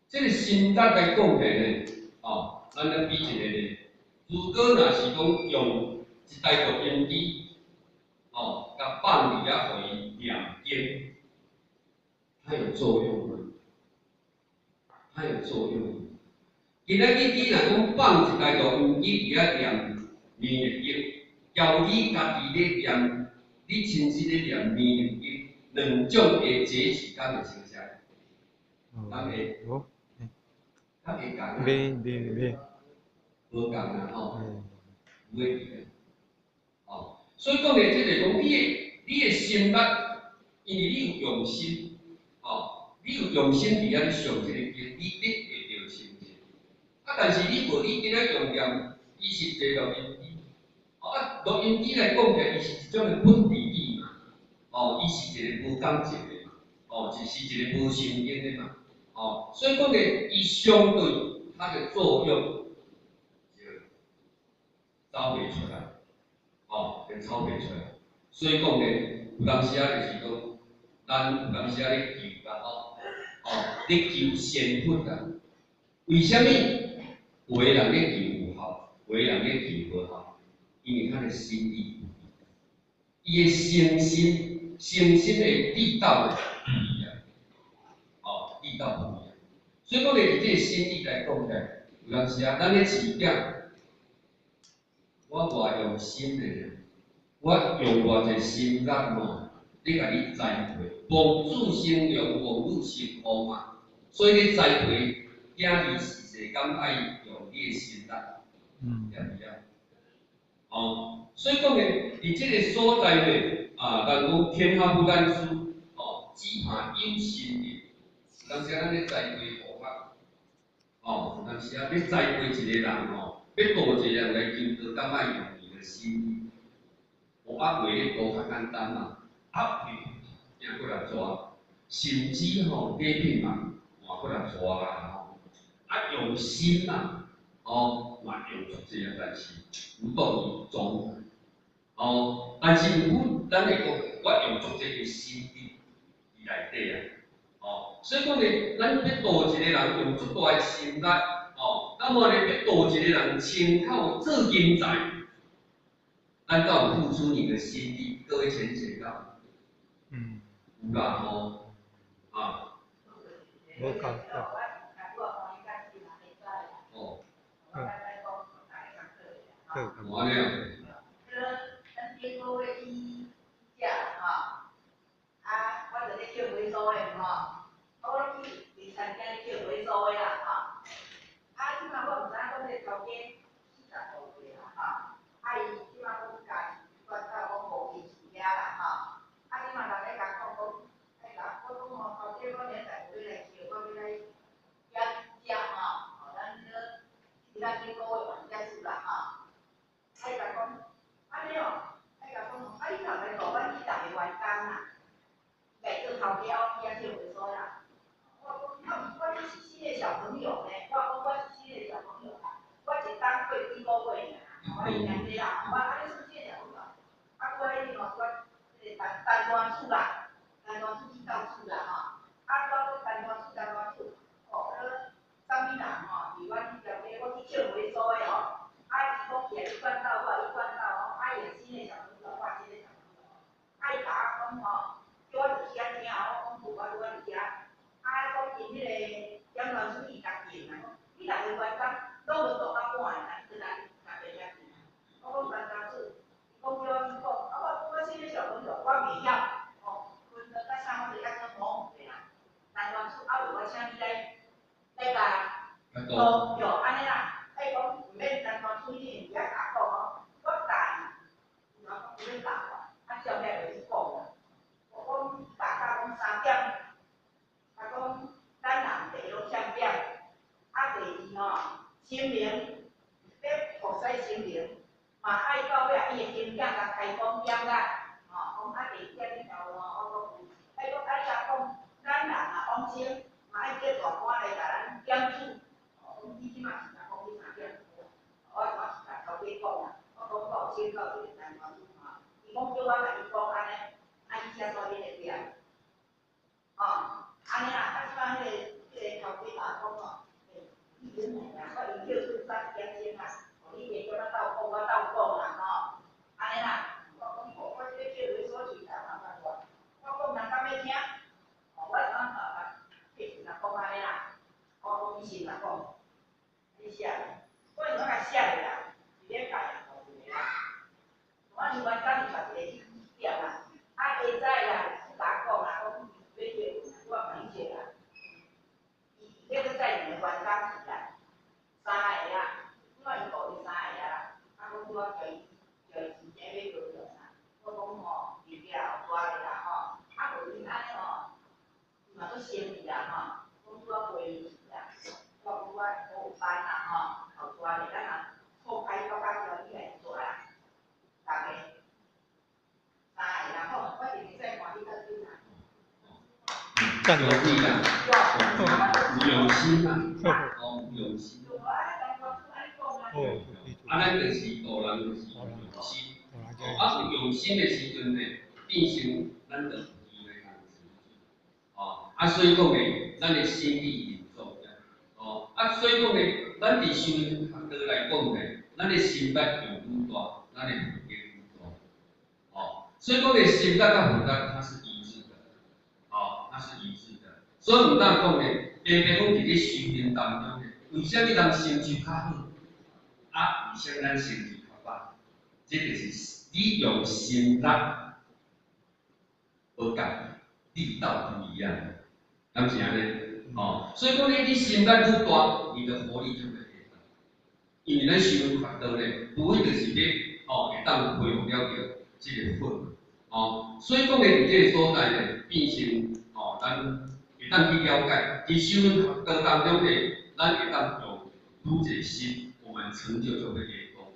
這個心力來講起呢，哦，咱來比一個呢，如果若是講用一台錄音機，哦，共放佇遐，予伊念經，它有作用嗎？它有作用嗎？今仔日你若講放一台錄音機佇遐念彌勒經，交你家己咧念，你親身咧念彌勒經，兩種的結局敢會相像？敢會？敢會仝啊？袂袂袂。無仝啊吼，無會佇哦，所以講咧，這個講你的心力，因為你有用心，哦，你有用心佇遐咧誦這個經，你得會著清淨。啊，但是你無你今仔用念，伊是一個錄音機，哦啊，錄音機來講起來，伊是一種的本地語嘛，哦，伊是一個無感情的嘛，哦，就是一個無神經的嘛，哦，所以講咧，伊相對它的作用就走袂出來，哦，就走袂出來。所以講咧，有當時啊，就是講，咱有當時啊咧求啦，吼，哦，咧求仙佛啊，為啥物？有的人咧求有效，有的人咧求無效，因為他的心意不一樣，伊的誠心、誠心的力道不一樣，哦，力道不一樣。所以講咧，佇這個心意來講起來，有當時啊，咱咧飼囝，我偌用心的，我用偌濟心力吼，咧共你栽培，望子成龍，望女成鳳嘛。所以你栽培囝兒時勢，敢愛用你的心力，對毋對？哦，所以講呢，佇這个所在呢，啊，人講天下無難事，哦，只怕有心人。有當時咱咧栽培學學，哦，有當時啊，欲栽培一個人吼，欲導一個人來求道，敢愛用伊的心意。學鴨話咧導較簡單嘛，鴨話贏閣來抓，甚至吼禮品嘛，換閣來抓啦吼，啊用心嘛，哦，嘛用足濟啊，但是有當伊狀態，哦，但是毋過咱會講，我用足濟个心意佇內底啊，哦，所以講呢，咱欲導一個人用足大的心力，哦，那麼呢，欲導一個人親口做金財，咱敢有付出你的心力？各位淺顯敢有？有啦吼，啊。無夠。哦。對。按呢哦。頂個月去食吼，啊，我就咧叫回收的吼，我攏去佇餐廳咧叫回收的啦吼。啊，這馬我毋知影講這個頭家45歲啦吼，啊伊這馬講家己管到講無堅持遐啦吼。啊，這馬人咧共講講，哎共我講吼，頭家我明仔載有欲來叫，我欲來遐食吼，吼，咱彼個咱頂個月嘛結束啦吼。啊，伊共講，按呢哦。啊，你若來導阮去逐个員工啊，來做頭家，我去遐叫回收啦。我講，啊，我這是新的小朋友呢，我講我是新的小朋友啦，我一冬過幾個月爾，我是按呢啦，我啊你算新的小朋友，啊，我彼陣吼，我彼個陳陳大厝啦，陳大厝去到厝啦吼，啊，我講陳大厝陳大厝，哦，彼個啥物人吼，佇阮這條街，我去笑回收的哦，啊，伊講伊來管到我，伊管到我，啊，伊是新的小朋友，我是新的小朋友，啊，伊共我講吼，叫我入去遐聽，我講無，我拄仔佇遐，啊，講𪜶彼个點亂出去共見啊，你逐个員工攏無做到半个，你閣來家己遐聽。我講陳大厝，伊講叫我去講，啊，我講我新的小朋友，我袂曉，哦，分得甲啥，我就抑閣模糊咧啦。陳大厝啊，有我請你來來共導，對，按呢啦。啊，伊講毋免陳大厝，你會曉共講吼，我教伊，有人講毋免教我，啊，照遐落去講啦。我講教教講三點，啊講咱人第一攏欠點，啊第二吼，神明欲服侍神明，嘛愛到尾伊的經典共開講點啦，吼，講啊第二點你教我，我講有，啊伊講啊你若講咱人啊往生，嘛愛叫大官來共咱點主，吼，講你這馬是共講這三點，我我是共頭家講啦，我講我有請教這個陳大主吼，伊講叫我共伊講按呢，啊伊寫煞恁的點，吼，按呢啦，啊這擺彼個頭家甲我講吼，欸，你忍耐啦，我伊叫出早一點鐘啦，吼，你袂叫我鬥講，我鬥講啦，吼，按呢啦，我講我這個叫回所喙頭嘛較大，我講人敢欲聽？吼，我怎啊客氣啦講按呢啦，我講你先來講，你寫，我是怎共寫落啦？一禮拜啊，五個啦，我是員工是帶一個去點啦，啊下早啦，去共我講啦，講伊欲叫我嘛去借啦，伊伊欲閣載兩個員工去啦，三个啦，我伊報伊三个啦，啊講叫我叫伊叫伊真正欲叫叫啥，我講吼，物件有大个啦吼，啊無𪜶按呢吼，伊嘛足生氣啦吼，講叫我陪伊去啦，我講我我有班啦吼，後帶咧，咱若錯開我較叫你來帶啦，逐个三个啦吼，我一定再看你較緊啦。讚有力啦，有用心啦，哦，有用心。哦，啊，咱就是導人，就是用心。啊，有用心的時陣呢，變成咱就有機會通成哦，啊，所以講呢，咱的心意很重要。哦，啊，所以講呢，咱佇修行學道來講呢，咱的心力用愈大，咱的福德愈大。哦，所以講呢，心力佮福德它是一致的。哦，它是一致的。所以毋當講呢，白白講佇咧修行當中呢，為啥物人成就較好？啊，為啥物咱成就較歹？這就是你用心力無仝，力道不一樣，敢是按呢？哦，所以講你心力愈大，你的活力就會越大。因為咱修學道咧，無非就是欲哦，會當恢復了著這個佛。哦，所以講咧，佇這個所在咧，變成哦，咱會當去了解，佇修學道當中咧，咱會當用愈濟心，我們成就就會越多。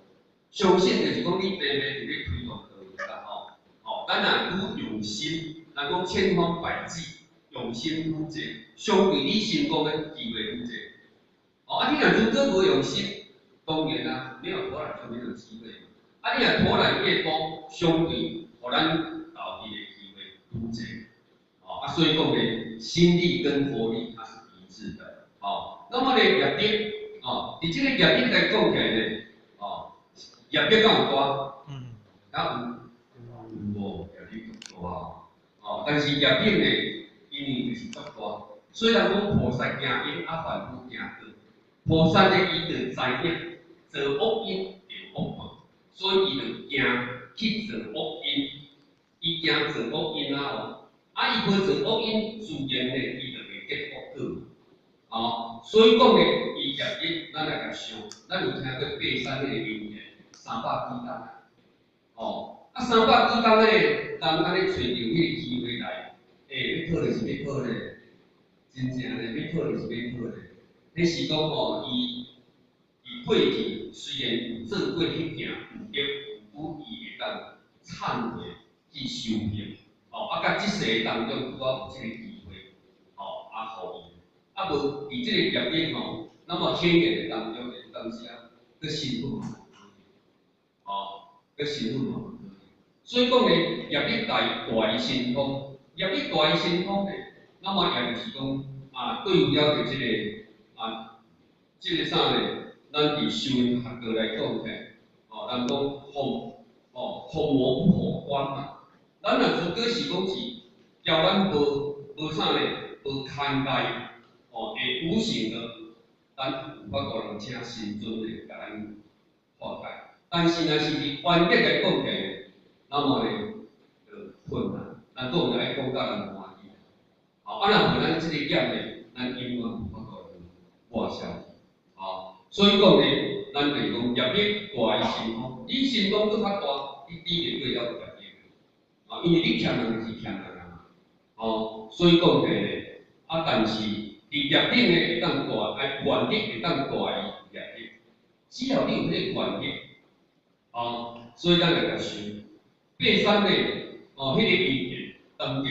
相信就是講，你白白佇咧推動道業啦，吼，哦，咱若愈用心，人講千方百計，用心愈濟，相對你成功的機會愈濟。哦，啊，你若如果無用心，當然啦，沒有投來就沒有機會。啊，你若投來越多，相對予咱投入的機會愈濟。哦，啊，所以講咧，心力跟佛力它是一致的。哦，那麼咧業力，哦，佇這個業力來講起來咧，哦，業力敢有大？嗯。敢有？有無？業力足大。哦，但是業力呢，因為就是足大，雖然講菩薩行因，啊凡夫行果。菩薩呢，伊就知影做惡因著惡報，所以伊就行去做惡因，伊行做惡因啊哦，啊伊無做惡因，自然呢，伊就會得惡果。哦，所以講呢，伊業力，咱來共想，咱有聽過爬山彼個因緣，三百幾冬。哦，啊三百幾冬彼個人按呢揣著彼個機會來，欸，欲討就是欲討咧，真正咧，欲討就是欲討咧。彼是講吼，伊伊過去雖然有做過彼件毋對，毋過伊會當懺悔去修行，哦，啊，佮這世當中拄好有這個機會，哦，啊，予伊，啊無佇這個業力吼，那麼顯現的當中，有當時啊，閣身份嘛無哦，閣身份嘛無所以講咧，業力大大於神通，業力大於神通咧，那麼也就是講啊，對於了著這個啊，這個啥咧，咱佇修學道來講起來，哦，人講降哦，降魔不破關嘛。咱若如果是講是交咱無無啥咧，無堪戒，哦，會無形的，咱有法度人請神尊咧，共咱化解。但是若是佇原則來講起來，那麼咧就困難。咱講就愛講甲人歡喜。哦，啊，若無咱這個業咧，咱永遠無法度抹消去。哦，所以講咧，咱就是講業力大於神通，你神通閣較大，你抵袂過了業力。啊，因為你欠人就是欠人啊嘛。哦，所以講起來咧，啊，但是佇業力呢會當大，啊，願力會當大於業力。只要你有彼個願力，哦，所以咱來共想，爬山咧，哦，彼個因緣當著，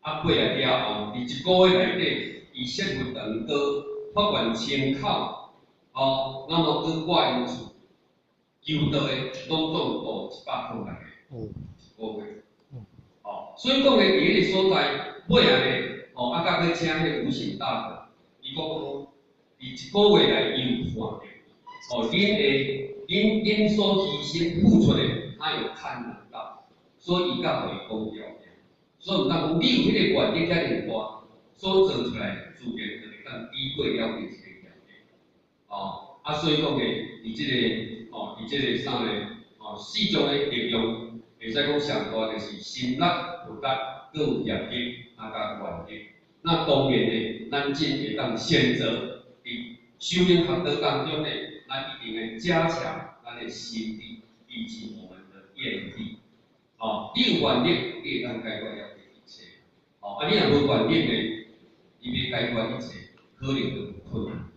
啊，爬來了後，佇一個月內底，伊設佛長刀，發願清口，哦，那麼閣掛𪜶厝，求道的攏總度100箍來個，一個月，哦，所以講咧，佇彼個所在，尾仔咧，哦，啊，佮閣請彼個無形大德，伊講講，佇一個月內伊有看著，哦，恁的恁恁所犧牲付出的，他有看得到，所以伊才予伊講條件。所以毋通講你有彼個願力遐爾大，所做出來自然就會當抵過了這個條件。哦，啊，所以講咧，佇這個，哦，佇這個啥咧，哦，四種的力量，會使講上大就是心力、佛力、閣有業力，啊，佮願力。那當然咧，咱真會當選擇佇修行學道當中咧，咱一定會加強咱的心力以及我們的願力。哦，你有願力，你會當解決了這一切。哦，啊，你若無願力咧，你欲解決一切，可能就有困難。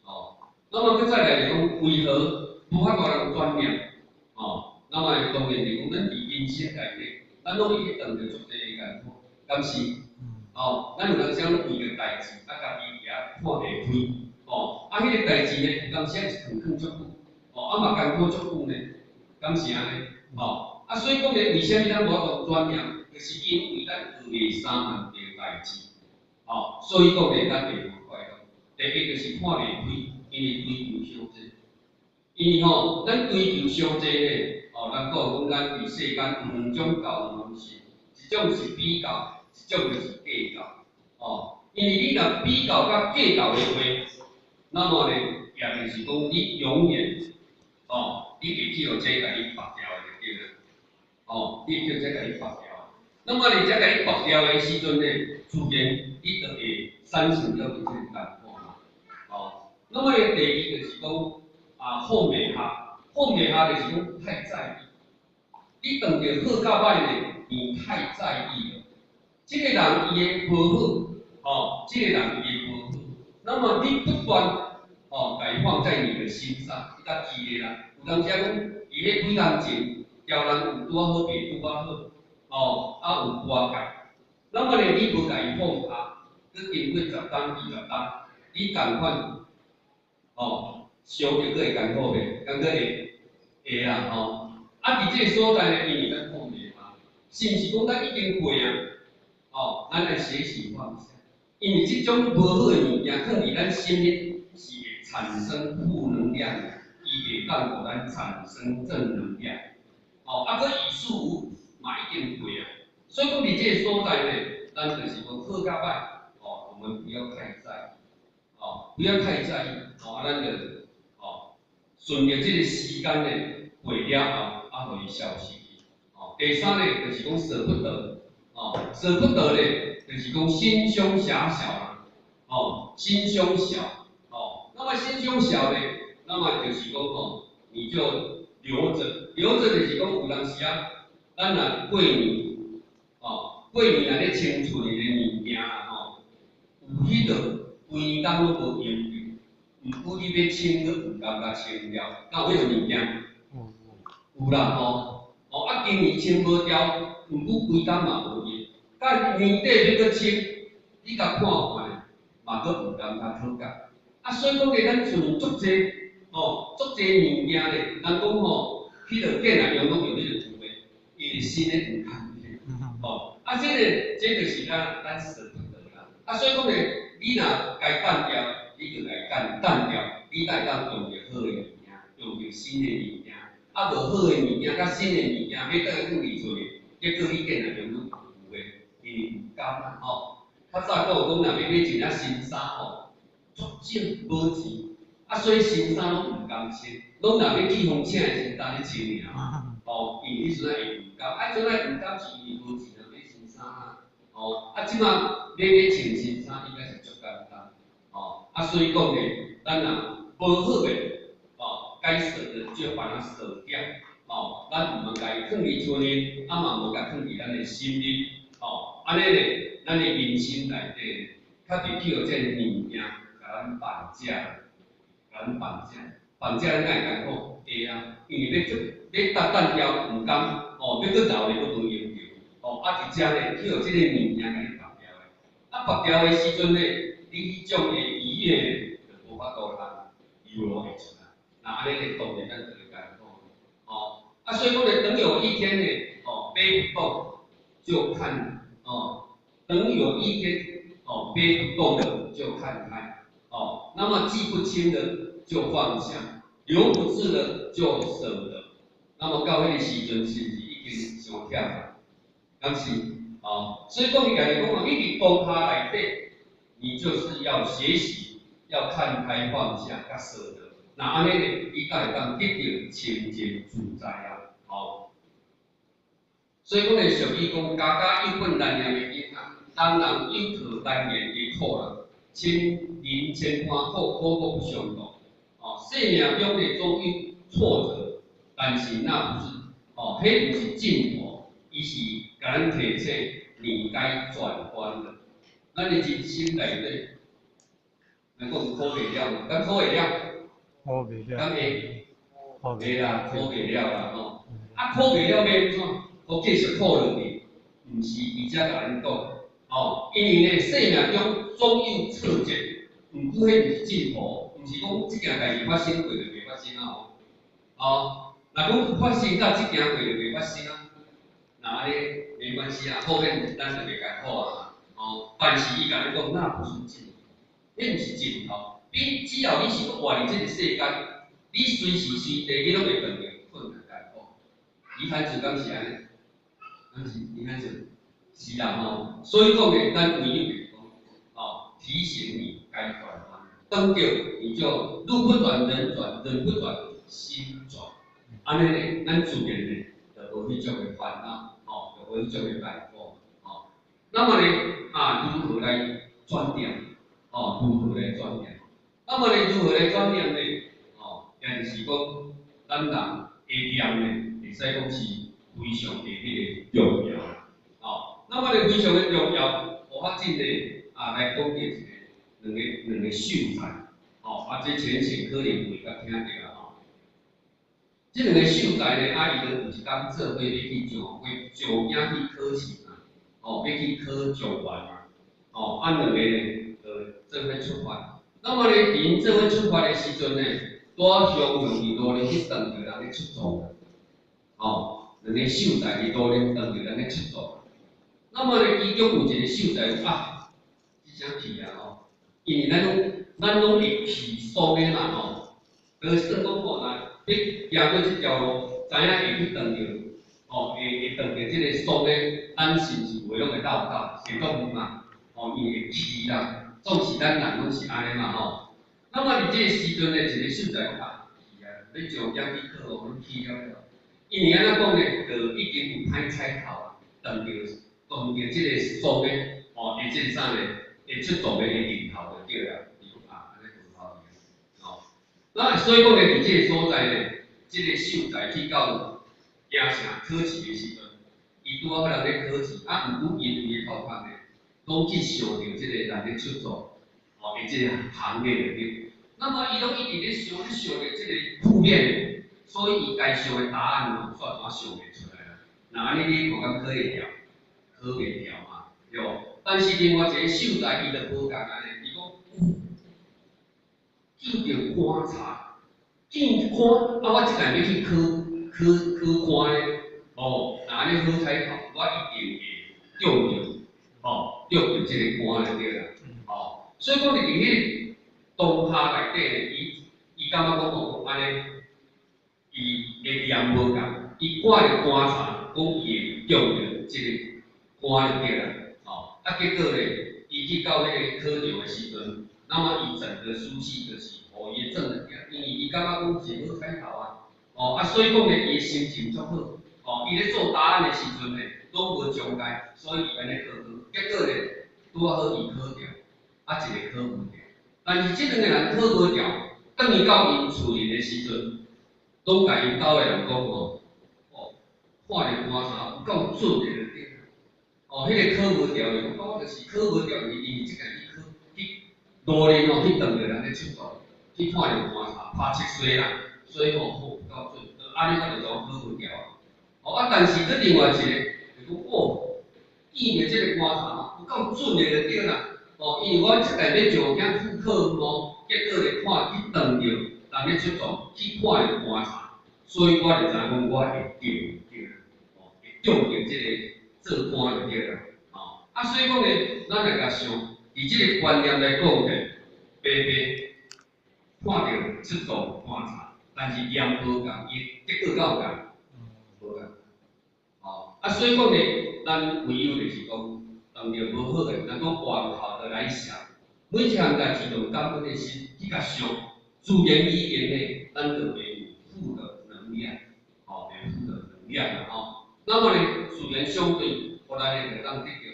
哦，那麼閣再來就講，為何無法度人轉念？哦，那麼當然就講，咱佇人生內底，咱攏會去遇著足濟的艱苦，敢是？哦，咱有當時攏為著代誌，啊，家己佇遐看袂開，哦，啊，彼個代誌呢，有當時是囥囥足久，哦，啊嘛艱苦足久呢，敢是按呢？哦，啊，所以講咧，為啥物咱無法度轉念？就是因為咱學的3萬件代誌，哦，所以講咧，咱會無快樂。第一就是看袂開，因為追求傷濟，因為吼，咱追求傷濟咧，哦，人講講咱佇世間有兩種教方式，一種是比較，一種就是計較，哦，因為你若比較佮計較的話，那麼咧，也就是講你永遠，哦，你會去予這共你縛牢的就對啦。哦，你會去予這共你縛牢。那麼你這共你縛牢的時陣呢，自然你就會產生了這個艱苦嘛。哦，那麼第二就是講啊，放袂下，放袂下就是講太在意。你當著好佮歹呢，你太在意了。這個人伊的無好，哦，這個人伊的無好，那麼你不斷哦，共伊放在你的心上，你才記得啦。有當時講，伊彼幾工前，交人有拄仔好，袂拄仔好，哦，啊有瓜葛，那麼呢，你無共伊放下，閣經過十冬、20冬，你仝款，哦，想著閣會艱苦袂？感覺會會啦吼。啊，佇這个所在呢，因為咱放袂下，是毋是講咱已經過啊？哦，咱愛學習放下，因為這種無好的物件，囥佇咱心裡是會產生負能量的，伊袂當予咱產生正能量。哦，啊，閣於事無補嘛已經過啊，所以講佇這個所在呢，咱就是講好佮歹，哦，我們不要太在意，哦，不要太在意，哦，啊，咱就，哦，順著這個時間呢過了後，啊，予伊消失去。哦，第三呢，就是講捨不得，哦，捨不得呢，就是講心胸狹小啦，哦，心胸小，哦，那麼心胸小呢，那麼就是講吼，你就留著，留著就是講有當時啊，咱若過年，哦，過年若咧清厝裡的物件啦吼，有彼個規工攏無用著，毋過你欲清閣毋甘共清掉，敢有彼個物件？有啦吼，哦啊，今年清無掉，毋過規工嘛無用，到年底欲閣清，你共看看，嘛閣毋甘共討價。啊，所以講咧，咱厝足濟，吼，足濟物件咧，人講吼，彼個建來用攏用彼個舊的，因為新的毋堪用，吼，啊，這個這就是咱咱捨不得啦。啊，所以講咧，你若該抌掉，你就共抌抌掉，你才會當用著好的物件，用著新的物件。啊，無好的物件佮新的物件，欲倒來囥佇厝裡，結果你建來用攏舊的，因為毋甘啦吼。較早閣有講，若欲買一領新衫吼，足少無錢，啊，所以新衫攏毋甘穿，攏若欲去予請的時陣，才咧穿爾。吼，因為彼時陣會毋甘，啊，陣仔毋甘是因為無錢啊買新衫啊，吼，啊，這馬欲買穿新衫應該是足簡單，吼，啊，所以講咧，咱若無好的，哦，該捨的就把它捨掉，哦，咱毋通共伊囥佇厝裡，啊嘛毋通共囥佇咱的心裡，哦，按呢咧，咱的人生內底，較袂去予這個物件共咱綁架，共咱綁架，綁架咱敢會艱苦？會啊，因為欲出欲搪搪掉毋甘，哦，欲閣留咧閣無用著，哦，啊佇遮咧去予這個物件共你縛牢的，啊縛牢的時陣咧，你彼種的愉悅咧，就無法度通流露會出來。那按呢咧，當然咱就會艱苦，哦，啊所以講咧，等有一天咧，哦，背不動就看，哦，等有一天，哦，背不動的就看開，哦，那麼記不清的就放下，留不住的就捨得。那麼到彼個時陣，是毋是已經傷忝啊？敢是？哦，所以講伊家己講哦，你佇當下內底，你就是要學習，要看開放下，佮捨得。那按呢咧，你才會當得到清淨自在啊！哦，所以講咧，俗語講，家家有本難念的經啊，人人有苦難言的苦啦。千人千般苦，苦苦不相同。哦，生命中咧總有挫折，但是那不是，哦，彼毋是盡頭，伊是共咱提醒你該轉彎了。咱的人生內底，咱講苦袂了嘛？敢苦會了？苦袂了。敢會？苦會啦，苦袂了啦吼。啊，苦袂了欲按怎？閣繼續苦落去？毋是伊才共咱講，哦，因為呢，生命中總有挫折，毋過彼毋是盡頭，毋是講這件代誌發生過就袂發生啊吼。哦，若講發生到這件過就袂發生啊，那按呢沒關係啊，後面咱就袂艱苦啊，哦，但是伊共你講，那不是盡頭，彼毋是盡頭。你只要你是閣活佇這個世間，你隨時隨地你攏會遇著困難艱苦。李漢子敢是按呢？敢是李漢子？是啦吼，所以講呢，咱唯有就是講，哦，提醒你該轉彎，當著你就路不轉人轉，人不轉心轉。按呢呢，咱自然呢，就無彼種的煩惱，吼，就無彼種的大苦，吼。那麼呢，啊，如何來轉念？哦，如何來轉念？那麼呢，如何來轉念呢？哦，也就是講，咱人的念呢，會使講是非常的彼个重要。哦，那麼呢，非常的重要，無法真呢，啊，來講著一个兩个秀才，哦，啊，這淺顯可能袂較聽著啦，吼。這兩个秀才呢，啊，伊就有一工做伙欲去上上京去考試嘛，哦，欲去考狀元嘛，哦，啊，兩个呢，就做伙出發。那麼呢，佇𪜶做伙出發的時陣呢，拄仔雄雄佇路裡去撞著人咧出葬，哦，兩个秀才佇路裡撞著人咧出葬。那麼呢，其中有一个秀才講啊，這聲氣啊吼，因為咱攏會氣爽的嘛吼，就是算講吼，若欲行過這條路，知影會去撞著，吼，會撞著這個爽的，咱是毋是話攏會鬥鬥，會足遠嘛，吼，因為會氣啦，總是咱人攏是按呢嘛吼。那麼佇這个時陣呢，一个秀才講啊，氣啊，欲上京去考哦，攏氣了了。因為按怎講呢，就已經有歹彩頭啊，撞著這个爽的，吼，會這个啥呢？會出動的日頭就對啦。伊講啊，按呢無好去，吼。那所以講呢，佇這个所在呢，這个秀才去到京城考試的時陣，伊拄仔好人咧考試，啊，毋過因為頭殼呢，攏去想著這个人咧出葬，吼，的這个行業內底。那麼伊攏一直咧想，咧想著這个負面的，所以伊該想的答案吼，煞怎想袂出來啦。若按呢你看敢考會牢？考袂牢嘛，對無？但是另外一个秀才伊就無仝按呢，伊講見著棺材，見棺，啊，我這擺欲去考官咧，哦，若按呢好彩頭，我一定會中著，吼，中著這个官就對啦，吼，所以講佇彼个當下內底呢，伊感覺講哦，按呢，伊的念無仝，伊看著棺材，講伊會中著這个官就對啦，吼，啊，結果咧，伊去到彼个考場的時陣，那麼伊整個書記就是予伊的正能量，因為伊感覺講是好彩頭啊，哦，啊，所以講咧，伊的心情足好，哦，伊咧做答案的時陣咧，攏無障礙，所以伊按呢考好，結果咧，拄仔好伊考著，啊，一个考無著，但是這兩个人考無著，轉去到𪜶厝裡的時陣，攏共𪜶兜的人講吼，哦，看著棺材有夠準的就對。哦，彼个考無著的，我講就是考無著，因為這個去考去路裡吼去撞著人咧出葬，去看著棺材拍七歲啦，所以吼考有夠準，按呢我就講考無著啊。哦啊，但是閣另外一个就講哦，見著這个棺材吼有夠準的就對啦。哦，因為我這擺欲上京赴考哦，結果咧看去撞著人咧出葬，去看著棺材，所以我就知影講我會中對啦，哦，會中著這个做官就對啦，吼，啊，所以講呢，咱來共想，佇這个觀念來講呢，白白看著出葬棺材，但是念無仝，伊結果敢有仝？無仝，吼，啊，所以講呢，咱唯有就是講，當著無好的，咱講往好的來想，每一項代誌用感恩的心去共想，自然而然呢，咱就會有負的能量，吼，會負的能量啦，吼。那麼呢，自然相對，予咱會當得著，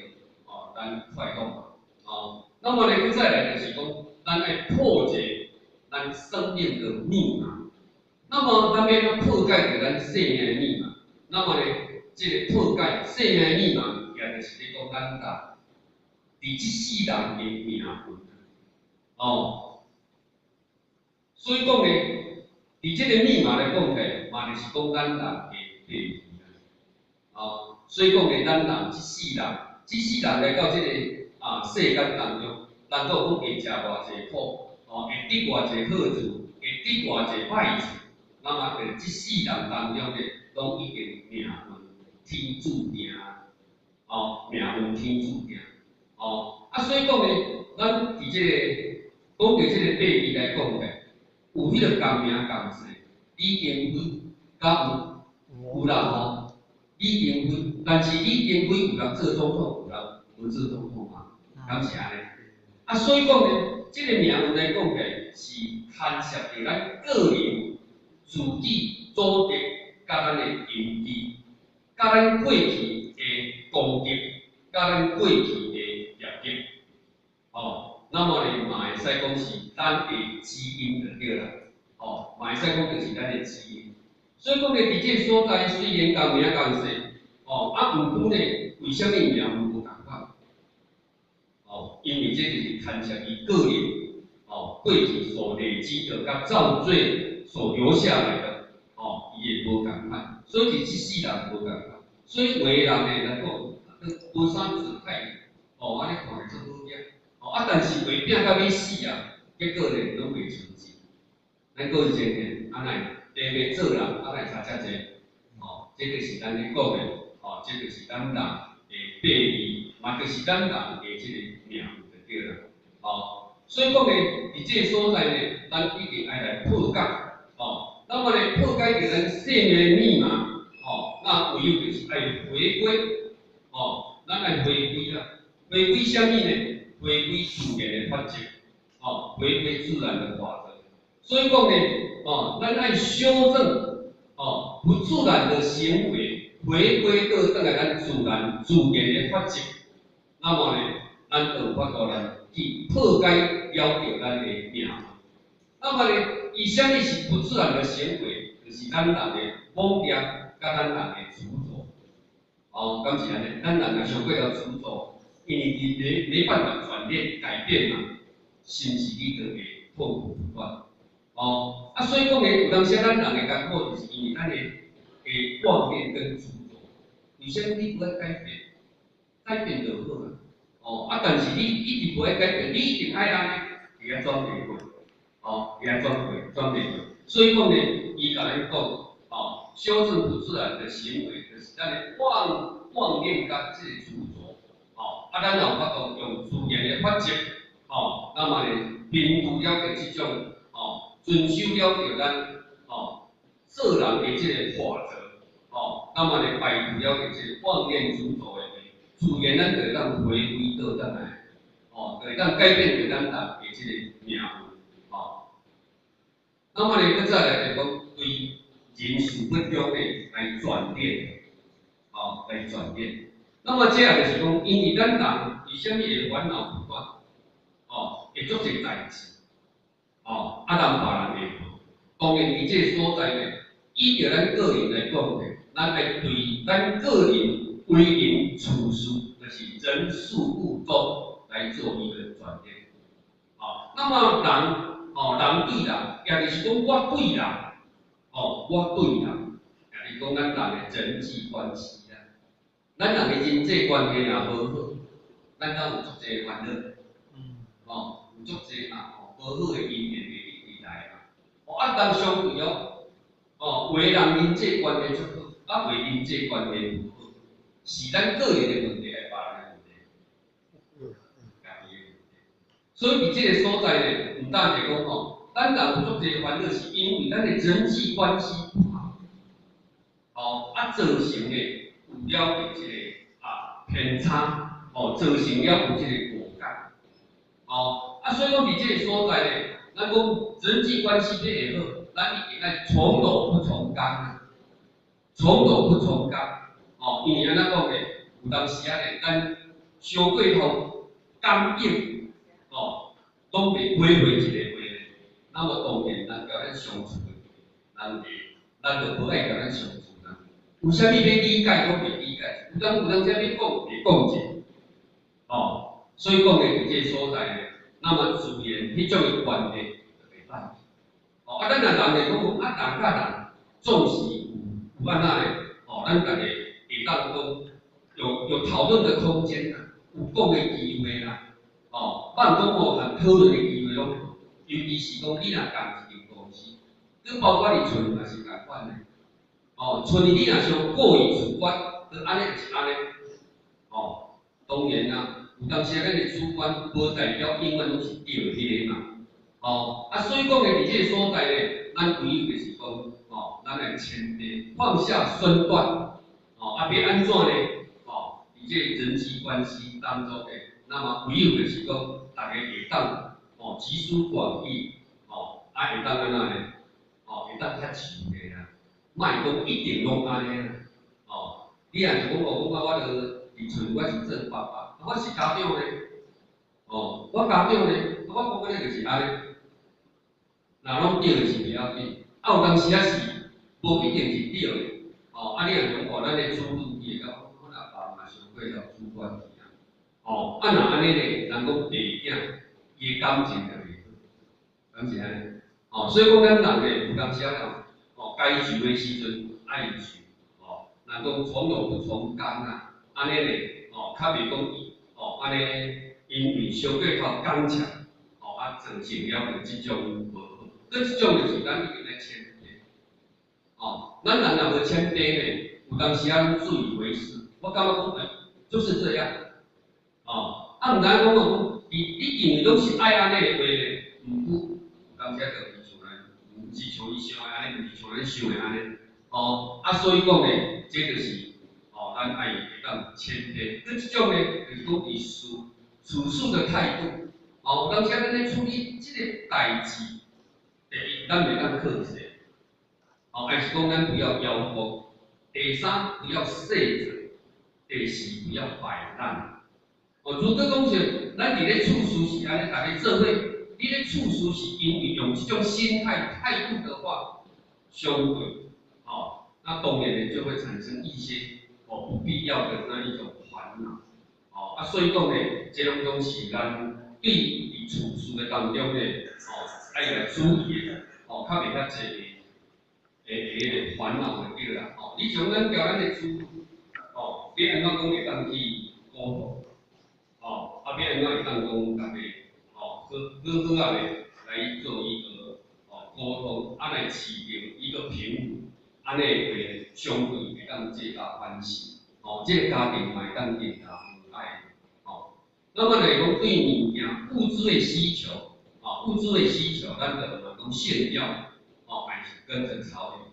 哦，咱快樂嘛，哦。那麼呢，閣再來就是講，咱愛破解咱生命的密碼。那麼，咱欲按怎破解著咱生命的密碼？那麼呢，這个破解生命的密碼，也就是咧講咱人佇這世人的命運，哦。所以講呢，佇這个密碼來講起來，嘛就是講咱人的地位。哦，所以講呢，咱人這世人，這世人來到這个啊世間當中，咱都講會食偌濟苦，哦，會得偌濟好處，會得偌濟歹處，那麼佇這世人當中呢，攏已經命運天注定，哦，命運天注定，哦，啊，所以講呢，咱佇這个講著這个八字來講呢，有彼个仝名仝姓，李登輝，敢有？有啦吼。李登輝，但是李登輝有人做總統，有人無做總統啊？敢是按呢？啊，所以講呢，這个命運來講起來是牽涉著咱個人自己祖德佮咱的認知，佮咱過去的功德，佮咱過去的業力，哦，那麼呢嘛會使講是咱的基因就對啦，哦，嘛會使講就是咱的基因。所以講呢，佇這个所在雖然仝名仝姓，哦，啊，毋過呢，為啥物命運無仝款？哦，因為這就是牽涉伊個人，哦，過去所累積的、佮造罪所留下來的，哦，伊會無仝款。所以佇這世人無仝款。所以有的人呢，來講，無啥姿態，哦，按呢看來足好額，哦，啊，但是話拼到欲死啊，結果呢，攏袂成就。咱閣有一個，啊，若會地欲做人，啊，若會差遮濟，哦，這就是咱咧講的，哦，這就是咱人的秘密，嘛就是咱人的這个命運就對啦，哦，所以講呢，佇這个所在呢，咱一定愛來破解，哦，那麼呢，破解著咱生命的密碼，哦，那唯有就是愛回歸，哦，咱愛回歸啦，回歸啥物呢？回歸自然的法則，哦，回歸自然的法則。所以講呢，哦，咱愛修正，哦，不自然的行為，回歸倒轉來咱自然自然的法則。那麼呢，咱就有法度來去破解了著咱的命運。那麼呢，伊啥物是不自然的行為？就是咱人的妄念，佮咱人的執著。哦，敢是按呢？咱人若傷過頭執著，因為伊沒辦法轉變改變嘛，是毋是你就會痛苦不斷？哦，啊，所以講呢，有當時咱人的艱苦，就是因為咱的妄念跟執著。為啥物你無愛改變？改變就好啦。哦，啊，但是你一直無愛改變，你一定愛按呢，佇遐轉袂過，哦，佇遐轉過，轉袂過。所以講呢，伊共咱講，哦，修正不自然的行為，就是咱的妄念佮這個執著，哦，啊，咱若有法度用自然的法則，哦，那麼呢，平復了的這種，哦，遵守了著咱，哦，做人的這個法則，哦，那麼呢，排除了這個妄念執著的話，自然咱就會當回歸倒轉來，哦，就會當改變著咱人的這個命運，哦。那麼呢，閣再來就講對人事物中呢來轉念，哦，來轉念。那麼這也就是講，因為咱人為啥物會煩惱不斷？哦，會足濟代誌，哦，啊，人別人會無。當然，佇這個所在呢，依著咱個人來講呢，咱愛對咱個人為人處事，就是人事物中來做一個轉念。哦，那麼人，哦，人對人，也就是講我對人，哦，我對人，也就是講咱人的人際關係啦。咱人的人際關係若無好，咱敢有足濟煩惱？哦，有足濟嘛，哦，無好的因緣會一直來嘛。哦，啊，但相對哦，哦，有的人人際關係足好，啊，有的人際關係無好，是咱個人的問題，還是別人的問題？家己的問題。所以佇這个所在呢，毋單是講吼，咱人有足濟煩惱，是因為咱的人際關係不好，哦，啊，造成的有了這個啊偏差，哦，造成了有這個誤解，哦，啊，所以講佇這个所在呢，咱講人際關係欲會好，咱一定愛從柔不從剛啊，從柔不從剛，哦，因為按怎講呢？有當時仔呢，咱傷過頭剛硬，哦，攏袂解決一个話呢，那麼當然，人共咱相處的，人會，咱就無愛共咱相處啦。有啥物欲理解，攏袂理解；有當時欲講，會講者，哦，所以講呢，佇這個所在呢，那麼自然彼種的關係就袂歹。哦，啊，咱若人會講，啊，人佮人總是有按怎呢？哦，咱逐个會當講有討論的空間啦，有講的機會啦，哦，放講哦，含討論的機會攏無。尤其是講你若仝一間公司，你包括佇厝嘛是仝款的。哦，像你若傷過於主觀，就按呢就是按呢。哦，當然啦，有當時咱的主觀無代表永遠攏是對彼个嘛。哦，啊，所以講呢，佇這個所在呢，咱唯有就是講，哦，咱來謙卑，放下身段，哦，啊，欲按怎呢？哦，佇這個人際關係當中呢，那麼唯有就是講，逐家會當，哦，集思廣益，哦，啊，會當按怎呢？哦，會當較柔的啦，莫講一定攏按呢啦，哦，你若是講哦，講啊，我著佇厝我是做爸爸，啊，我是家長咧，哦，我家長咧，啊，我講按呢就是按呢，若攏對的是袂要緊，啊，有當時仔是無一定是對的，哦，啊，你若講哦，咱的子女伊會感覺阮阿爸嘛傷過頭主觀去啊，哦，啊，若按呢咧，人講爸囝伊的感情就袂好，敢是按呢？哦，所以講咱人咧有當時仔哦，該柔的時陣愛柔，哦，人講從柔不從剛啊，按呢咧，哦，較袂講哦，按呢因為傷過頭剛強，哦，啊，造成了這種無好，閣這種就是咱一定愛謙卑，哦，咱人若無謙卑呢，有當時仔攏自以為是，我感覺講欸，就是這樣，哦，啊，毋知影講哦，你認為攏是愛按呢的話呢，毋過有當時仔就毋像咱，毋是像伊想的按呢，毋是像咱想的按呢，哦，啊，所以講呢，這就是哦，咱愛會當謙卑。閣這種呢，就是講伊處處事的態度，哦，有當時仔咱咧處理這個代誌，第一，咱袂當客氣，哦，還是講咱不要邀功；第三，不要卸責；第四，不要擺爛。哦，如果講是咱佇咧處事是按呢，逐家做伙，你咧處事是因為用這種心態態度的話，相對，哦，那當然呢就會產生一些哦不必要的那一種煩惱，哦，啊，所以講呢，這攏總是咱對佇處事的當中呢，哦，愛來注意的，哦，較袂遐濟的彼個煩惱就對啦，哦，你像咱教咱的子女，哦，欲按怎講會當去溝通，哦，啊，欲按怎會當講逐家，哦，好好好仔的來做一個哦溝通，啊來飼著一個平衡，按呢話相對會當皆大歡喜，哦，這個家庭嘛會當更加和諧，哦。那麼來講對物件物質的需求，哦，物質的需求，咱就嘛講炫耀，哦，還是跟著潮流。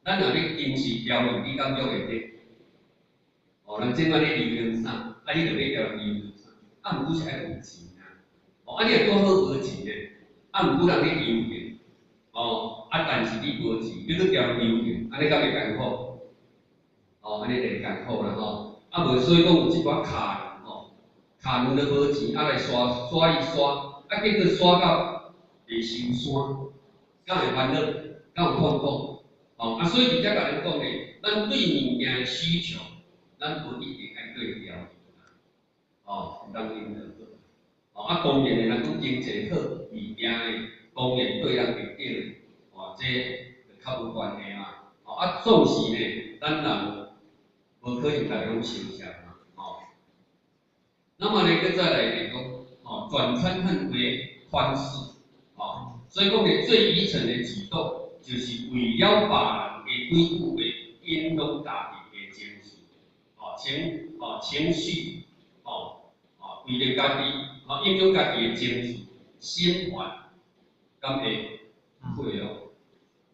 咱若咧堅持潮流，你感覺會得？哦，人這擺咧流行啥，啊，你就欲著流行啥？啊，毋過是愛有錢啊，哦，啊，你若拄好無錢咧，啊，毋過人咧流行，哦，啊，但是你無錢，你閣著流行，按呢敢會艱苦？哦，按呢就會艱苦啦吼。啊，無所以講有這寡卡人吼，卡人都無錢，啊來刷刷一刷，啊結果刷到會收山，敢會煩惱，敢有痛苦？哦，啊，所以佇遮共咱講咧，咱對物件的需求，咱無一定愛對潮流。哦，毋通因就好。哦，啊，當然的，若講經濟好，物件呢，當然對人會對，哦，這就較無關係嘛。哦，啊，總是呢，咱人無可能逐家攏相像嘛，哦。那麼呢，閣再來就講，哦，轉嗔恨為寬恕，哦，所以講呢，最愚蠢的舉動，就是為了別人的幾句話影響家己的情緒，哦，情，哦，情緒，哦，哦，為著家己，哦，影響家己的情緒，心煩，敢會？會哦，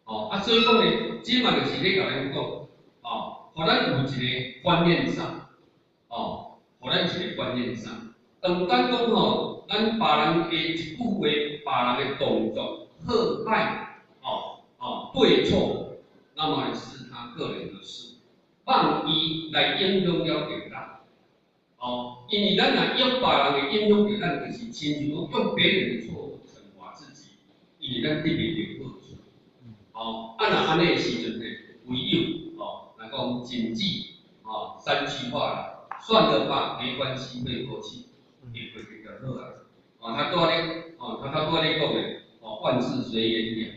哦，啊，所以講呢，這嘛就是咧共咱講，哦，予咱有一個觀念上，哦，予咱一個觀念上，當咱講吼，咱別人的一句話，別人的動作，好歹，哦，哦，對錯，那麼是他個人的事，放伊來影響了著咱，哦，因為咱若用別人的影響著咱，就是親像講用別人的錯誤懲罰自己，因為咱得袂著好處，哦，啊若按呢的時陣呢，唯有哦，來講謹記哦三句話啦，算了吧，沒關係，會過去，會過去就好啊。哦，他拄仔咧，哦，他拄仔咧講的，哦，萬事隨緣了，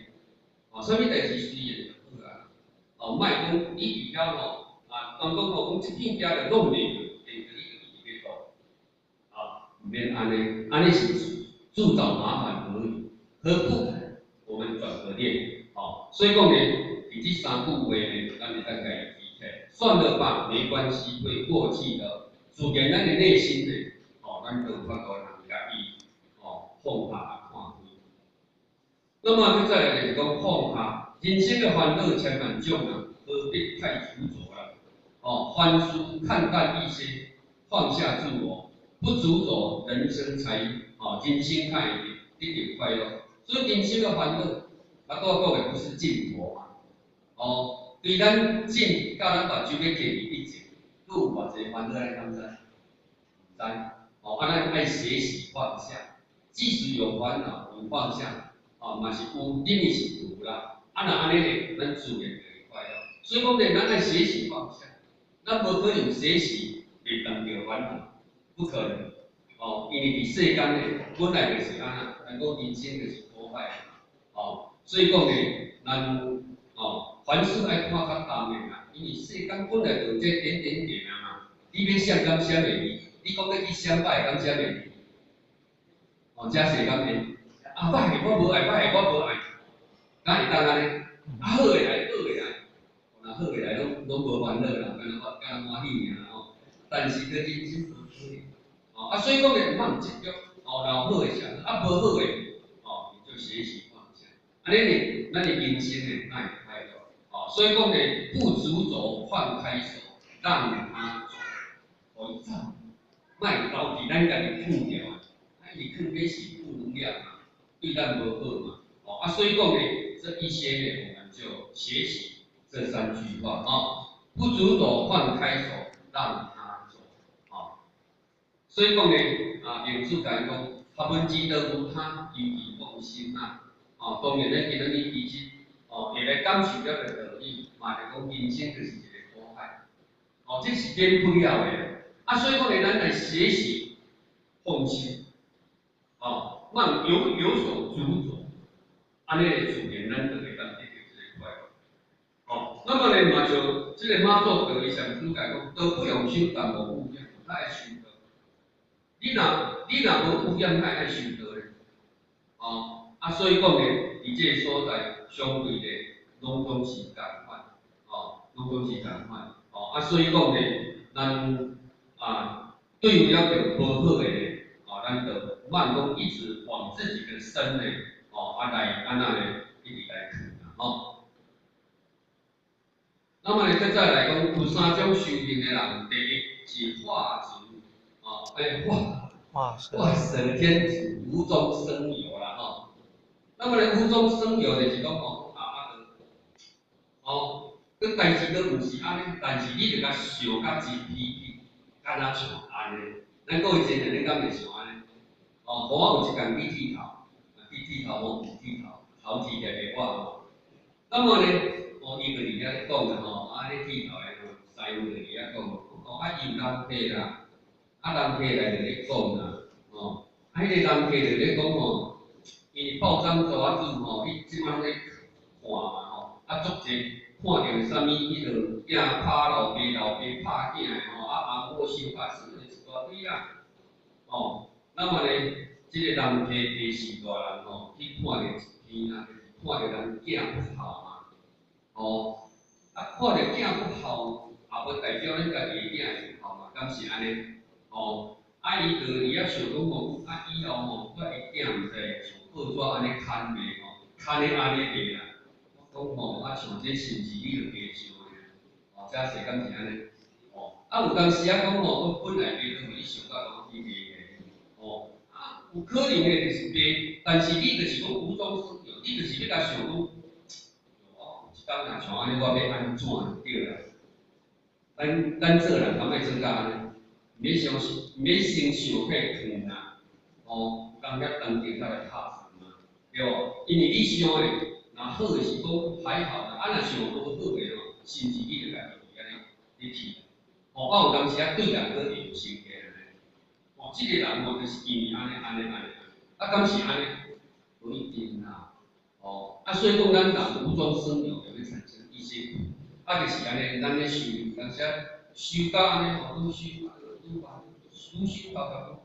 哦，啥物代誌隨緣就好啊。哦，莫講你佇遐吼，啊，當講吼，講這片仔就弄袂著，變做你就一直欲動，啊，毋免按呢，按呢是自找麻煩而已，何不我們轉個念？哦，所以講呢，佇這三句話呢，咱會當共伊記起來。算了吧，沒關係，會過去的。自然咱的內心呢，哦，咱就有法度通共伊，哦，放下看開。那麼閣再來就是講放下，人生的煩惱千萬種啊，何必太執著啊？哦，凡事看淡一些，放下自我，不執著，人生才哦，人生才會得到快樂。所以人生的煩惱，啊，我講的不是鏡頭嘛，哦，對咱鏡佮咱目睭欲揢去一前，閣有偌濟煩惱咱敢知？毋知，哦，啊，咱愛學習放下，即使有煩惱有放下，哦，嘛是有，等於是無啦。啊，若按呢咧，咱自然就會快樂。所以講咧，咱愛學習放下，咱無可能隨時袂斷著煩惱，不可能。哦，因為佇世間咧，本來就是按呢，咱講人生就是苦海，哦，所以講咧，咱哦，凡事愛看較重的啦，因為世間本來就這點點點啊嘛，你欲閃敢閃會去？你講欲去閃歹，敢閃會去？哦，遮濟敢會？啊，歹的我無愛，歹的我無愛，敢會當按呢？啊，好的來，好的來，若好的來，攏攏無煩惱啦，敢若敢若歡喜爾吼。但是佇人生無可能，哦，啊，所以講咧，毋通執著，哦，若有好的想，啊，無好的，哦，你就學習放下。按呢呢，咱的人生呢，才會快樂。哦，所以講咧，不執著，放開手，讓他走，予伊走，莫留佇咱家己囥著啊，啊，伊囥這是負能量嘛，對咱無好嘛。哦，啊，所以講咧，這一些呢，我們就學習這三句話啊，不執著，放開手，讓他走。哦，所以講呢，啊，明主講講，他們之道無他，求其放心啊。哦，當然咧，今仔日其實，哦，會來感受這個道理，嘛就講人生就是一個苦海。哦，這是免不了的。啊，所以講呢，咱來學習放心，哦，莫有所執著，按呢自然咱就會當得到這個快樂。哦，那麼呢，嘛就這個媽祖道義上主教講，道不用修，但無污染，哪會修道？你若無污染，哪會愛修道咧？哦，啊，所以講呢，佇這個所在，相對咧，攏總是仝款，哦，攏總是仝款，哦，啊，所以講呢，咱啊，對了著無好的咧，哦，咱就莫講一直往自己的身呢，哦，啊來按怎咧，一直來去啦，吼。那麼呢，閣再來講，有三種修行的人，第一是化主，哦，欸，化化捨天子，無中生有啦，吼。那麼呢，無中生有就是講吼，啊啊，哦，閣代誌閣毋是按呢，但是你著共想甲真偏僻，敢若像按呢。咱各位真濟，你敢會想按呢？哦，我有一工去剃頭，去剃頭，我有剃頭，頭剃特別我吼。那麼呢，哦，伊就佇遐咧講啦吼，啊，咧剃頭的吼，師傅就佇遐講，哦，啊，伊有人客啦，啊，人客來就咧講啦，哦，啊，彼個人客就咧講吼，因為報章雜誌吼，伊這擺攏咧看嘛吼，啊，足濟看著啥物彼落囝拍老爸，老爸拍囝的吼，啊，翁某相拍死的一大堆啦，哦，那麼呢，這個人客第四大人吼，去看著一篇啊，就是看著人囝不孝嘛。哦，啊，看著囝不孝，也無代表恁家己的囝會孝嘛，敢是按呢？哦，啊，伊就佇遐想講吼，啊，以後吼，我的囝毋知會像報紙按呢刊袂吼，刊咧按呢袂啦。我講吼，啊，像這是毋是你著加想的？哦，遮濟敢是按呢？哦，啊，有當時仔講吼，我本來爸都予你想甲講去賣的，哦，啊，有可能的就是爸，但是你就是講無中生有，你就是欲共想講。當若像按呢，我欲按怎就對啦。咱做人敢愛做甲按呢？毋免想，毋免先想彼個遠啊，哦，有當遐當中才來拍算嘛，對無？因為你想的，若好的是講還好啦，啊若想無好的吼，甚至你就家己按呢咧去。哦，啊有當時啊對人閣會有生氣按呢。哦，這個人吼就是因為按呢按呢按呢，啊敢是按呢？無一定啦。哦，啊，所以講咱人無中生有，就會產生一些苦，啊，就是按呢，咱咧修，有當時啊修到按呢吼，愈修愈煩，愈修到到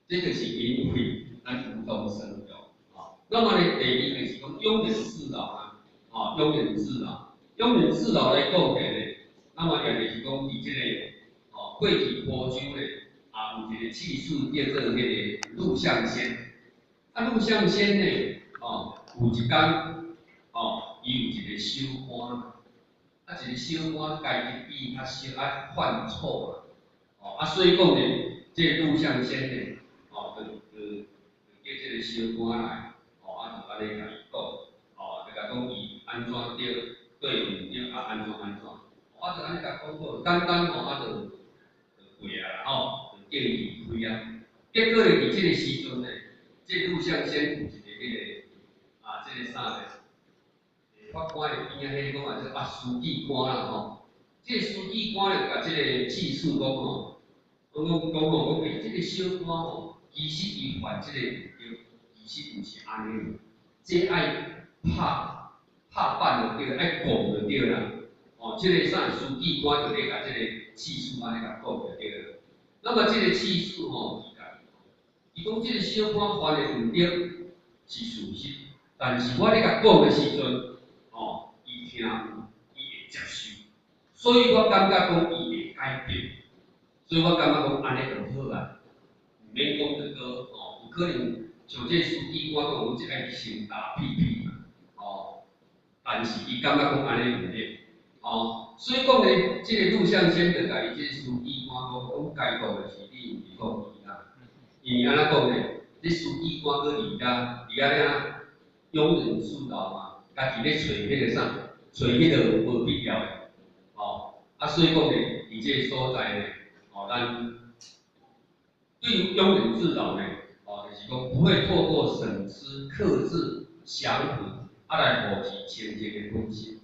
愈，這就是因為咱無中生有，哦，那麼呢，第二就是講庸人自擾啦，哦，庸人自擾，庸人自擾來講起咧，那麼也就是講佇這個，哦，過去坡州咧，啊，有一個氣勢叫做彼個陸象仙，啊，陸象仙呢，哦。有一工，哦，伊有一個小官，啊，一個小官家己比較小，啊，犯錯啊，哦，啊，所以講呢，這個陸象仙呢，哦，就叫這個小官來，哦，啊，就按呢共伊講，哦，講伊按怎對，對毋對，啊按怎按怎，我就按呢共講過，簡單吼，啊就就過啊啦吼，就叫伊離開啊。結果咧，佇這个時陣咧，這個錄像先有一個彼個啊，這個啥咧？法官的邊仔彼個講啊，這啊書記官啦吼，這個書記官咧，共這个技術講吼，講講講吼，講欸，這個小官吼，其實伊犯這個毋對，其實毋是按呢，這愛拍拍板就對，愛講就對啦。哦，這個啥書記官就咧共這个技術按呢共講就對啦。那麼這個技術吼，伊家己講，伊講這個小官犯的毋對是事實，但是我咧共講的時陣，哦，伊聽有，伊會接受，所以我感覺講伊會改變，所以我感覺講按呢就好啊，毋免講這個哦，有可能像這個書記官講，講這愛先打屁屁嘛，哦，但是伊感覺講按呢毋對，哦，所以講呢，這個錄像先就共伊這個書記官講，講該講的是你，毋是講伊啦，因為按怎講呢？這書記官閣佇遐，佇遐咧啊，庸人自擾嘛，家己咧揣彼個啥，揣彼個無必要的，哦，啊，所以講呢，佇這個所在呢，哦，咱對於庸人自擾呢，哦，就是講不會透過省思、克制、降伏，啊來保持清淨的本心，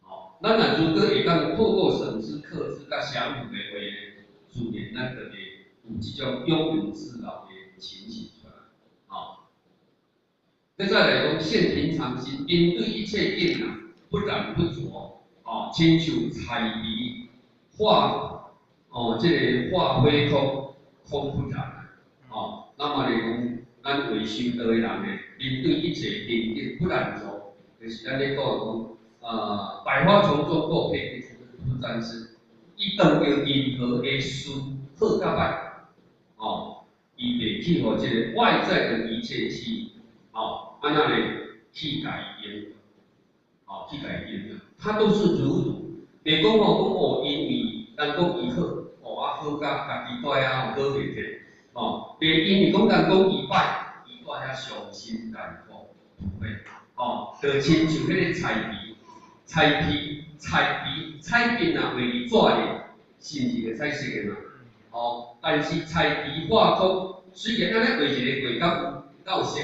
哦，咱若如果會當透過省思、克制佮降伏的話呢，自然咱就會有這種庸人自擾的情形出來，哦。閣再來講，現平常心，面對一切境啊，不染不著，哦，親像彩筆畫，哦，這個畫非空，空不染，哦，那麼來講，咱未修道的人呢，面對一切境境不染著，就是咱咧講講，百花叢中過，偏不沾身。伊當著任何的事好佮歹，哦，伊袂去予這個外在的一切去，哦，按怎呢去共伊影響，哦，去共伊影響，他都是如如，袂講吼講哦，因為人講伊好，哦啊好甲家己蹛遐吼好袂起，哦，袂因為講人講伊歹，伊蹛遐傷心艱苦，不會，哦，就親像彼個彩筆、彩筆、彩筆、彩筆若畫佇紙咧，是毋是會彩色的嘛？哦，但是彩筆畫空，雖然按呢畫一個過，敢有敢有色？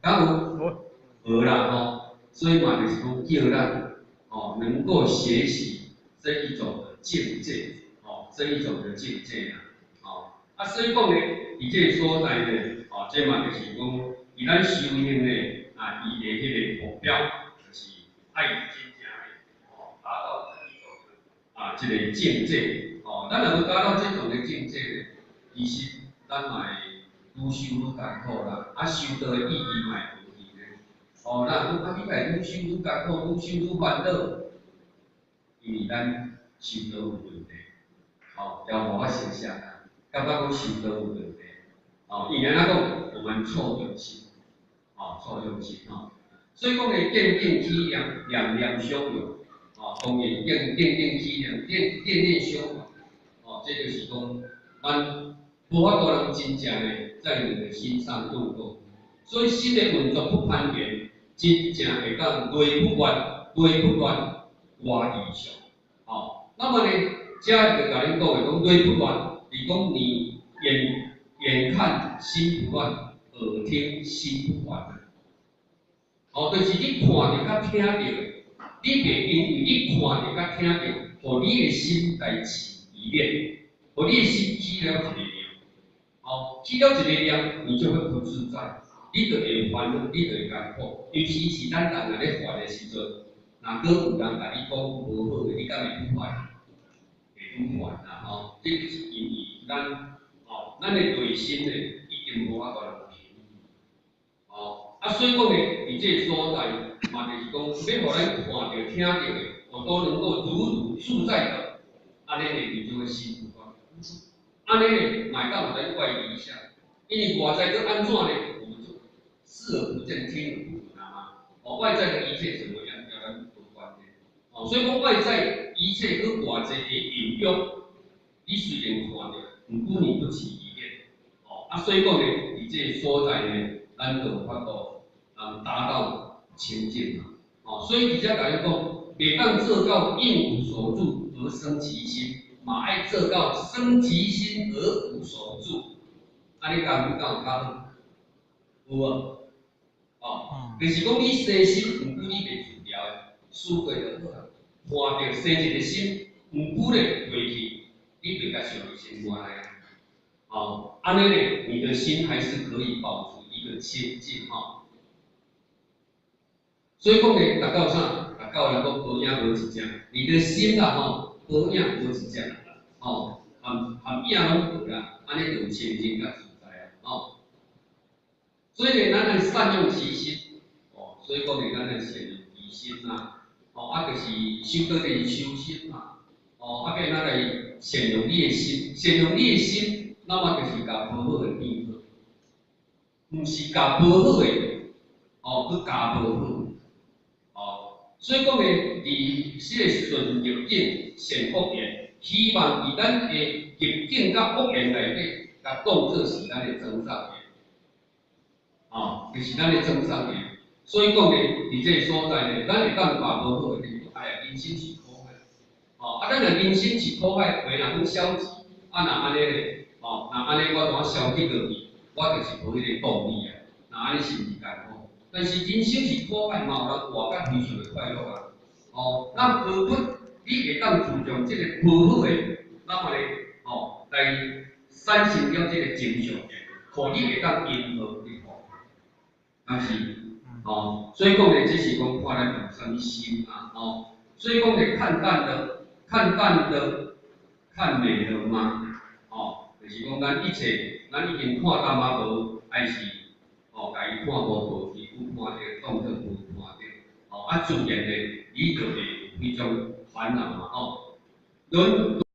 敢有？無啦吼，所以嘛就是講叫咱哦能夠學習這一種的境界，哦，這一種的境界啦，哦，啊，所以講呢，佇這個所在呢，哦，這嘛就是講，佇咱修行呢，啊，伊的彼個目標就是愛真正的哦，達到這一種的啊，這個境界，哦，咱若欲達到這種的境界呢，其實咱嘛會愈修愈艱苦啦，啊，修道的意義嘛會無去呢。哦，咱講啊，你會愈修愈艱苦，愈修愈煩惱，因為咱修道有問題，哦，要無我想象啊，感覺講修道有問題，哦，因為按怎講，我們錯用心，哦，錯用心吼，所以講呢，見境起念，念念相續，哦，當然見見境起念，念念念相續，哦，這就是講，咱無法度人真正的在你的心上用功，所以心的運作不攀緣，真正會當內不亂，內不亂，外異相，哦，那麼呢，這就共恁講的講內不亂，是講你眼眼看心不亂，耳聽心不煩。哦，就是你看著佮聽著的，你袂因為你看著佮聽著，予你的心來起疑念，予你的心起了一個念，哦，起了一個念，你就會不自在，你就會煩惱，你就會艱苦。尤其是咱人若咧煩的時陣，若閣有人共你講無好的，你敢會愈煩？會愈煩啦吼！這就是因為咱，哦，咱的內心呢，已經無法度平哦，啊，所以講呢，佇這個所在，嘛就是講，欲予咱看著、聽著的，哦，都能夠如如自在的，按呢呢，你就會心不亂。按呢呢，嘛會當予咱外離相，因為外在閣按怎呢，我們就視而不見，聽而不聞啊嘛。哦，外在的一切怎麼樣，佮咱無關係。哦，所以講外在一切閣偌濟的引誘，你雖然看著，毋過你不起疑念。哦，啊，所以講呢，佇這個所在呢，咱就有法度，能達到清淨嘛。哦，所以佇遮共你講，袂當做到應無所住而生其心，嘛愛做到生其心而無所住。按呢工夫敢有較好？有無？哦，就是講你生心，毋過你袂自牢的，思過就好啊。看著生一个心，毋過咧過去，你袂共想佇心肝內啊。哦，按呢咧，你的心還是可以保持一個清淨吼。所以講咧，達到啥？達到來講無影無一隻，你的心啦吼，無影無一隻，吼，含含影攏無啦，按呢就有清淨佮自在啊，吼。所以咧，咱愛善用其心，哦，所以講咧，咱愛善用其心啦，哦，啊，就是修道就是修心嘛，哦，啊，變咱來善用你的心，善用你的心，那麼就是共無好的變好，毋是共無好的，哦，去加無好。所以講咧，佇這个順逆境善惡緣，希望佇咱的逆境佮惡緣內底，共當做是咱的增上緣，哦，就是咱的增上緣。所以講咧，佇這个所在咧，咱會當把無好的，哎呀，人生是苦海，哦，啊，咱若人生是苦海，話若講消極，啊，若按呢咧，哦，若按呢我怎消極落去，我就是無彼個動力啊，若按呢是毋是艱苦？但是人生是苦海，嘛有人活甲非常的快樂啊！哦，那何不你會當注重這個無好的，那麼咧，哦，來產生了這個正向的，予你會當迎合你吼，但是，哦，所以講咧，這是講看咱用啥物心啊，哦，所以講咧，看淡的，看淡的，看美了嗎？哦，就是講咱一切，咱已經看淡啊無，還是？哦，共伊看無無去，有看著當做無看著，哦，啊自然咧，你就會有彼種煩惱嘛，吼。輪。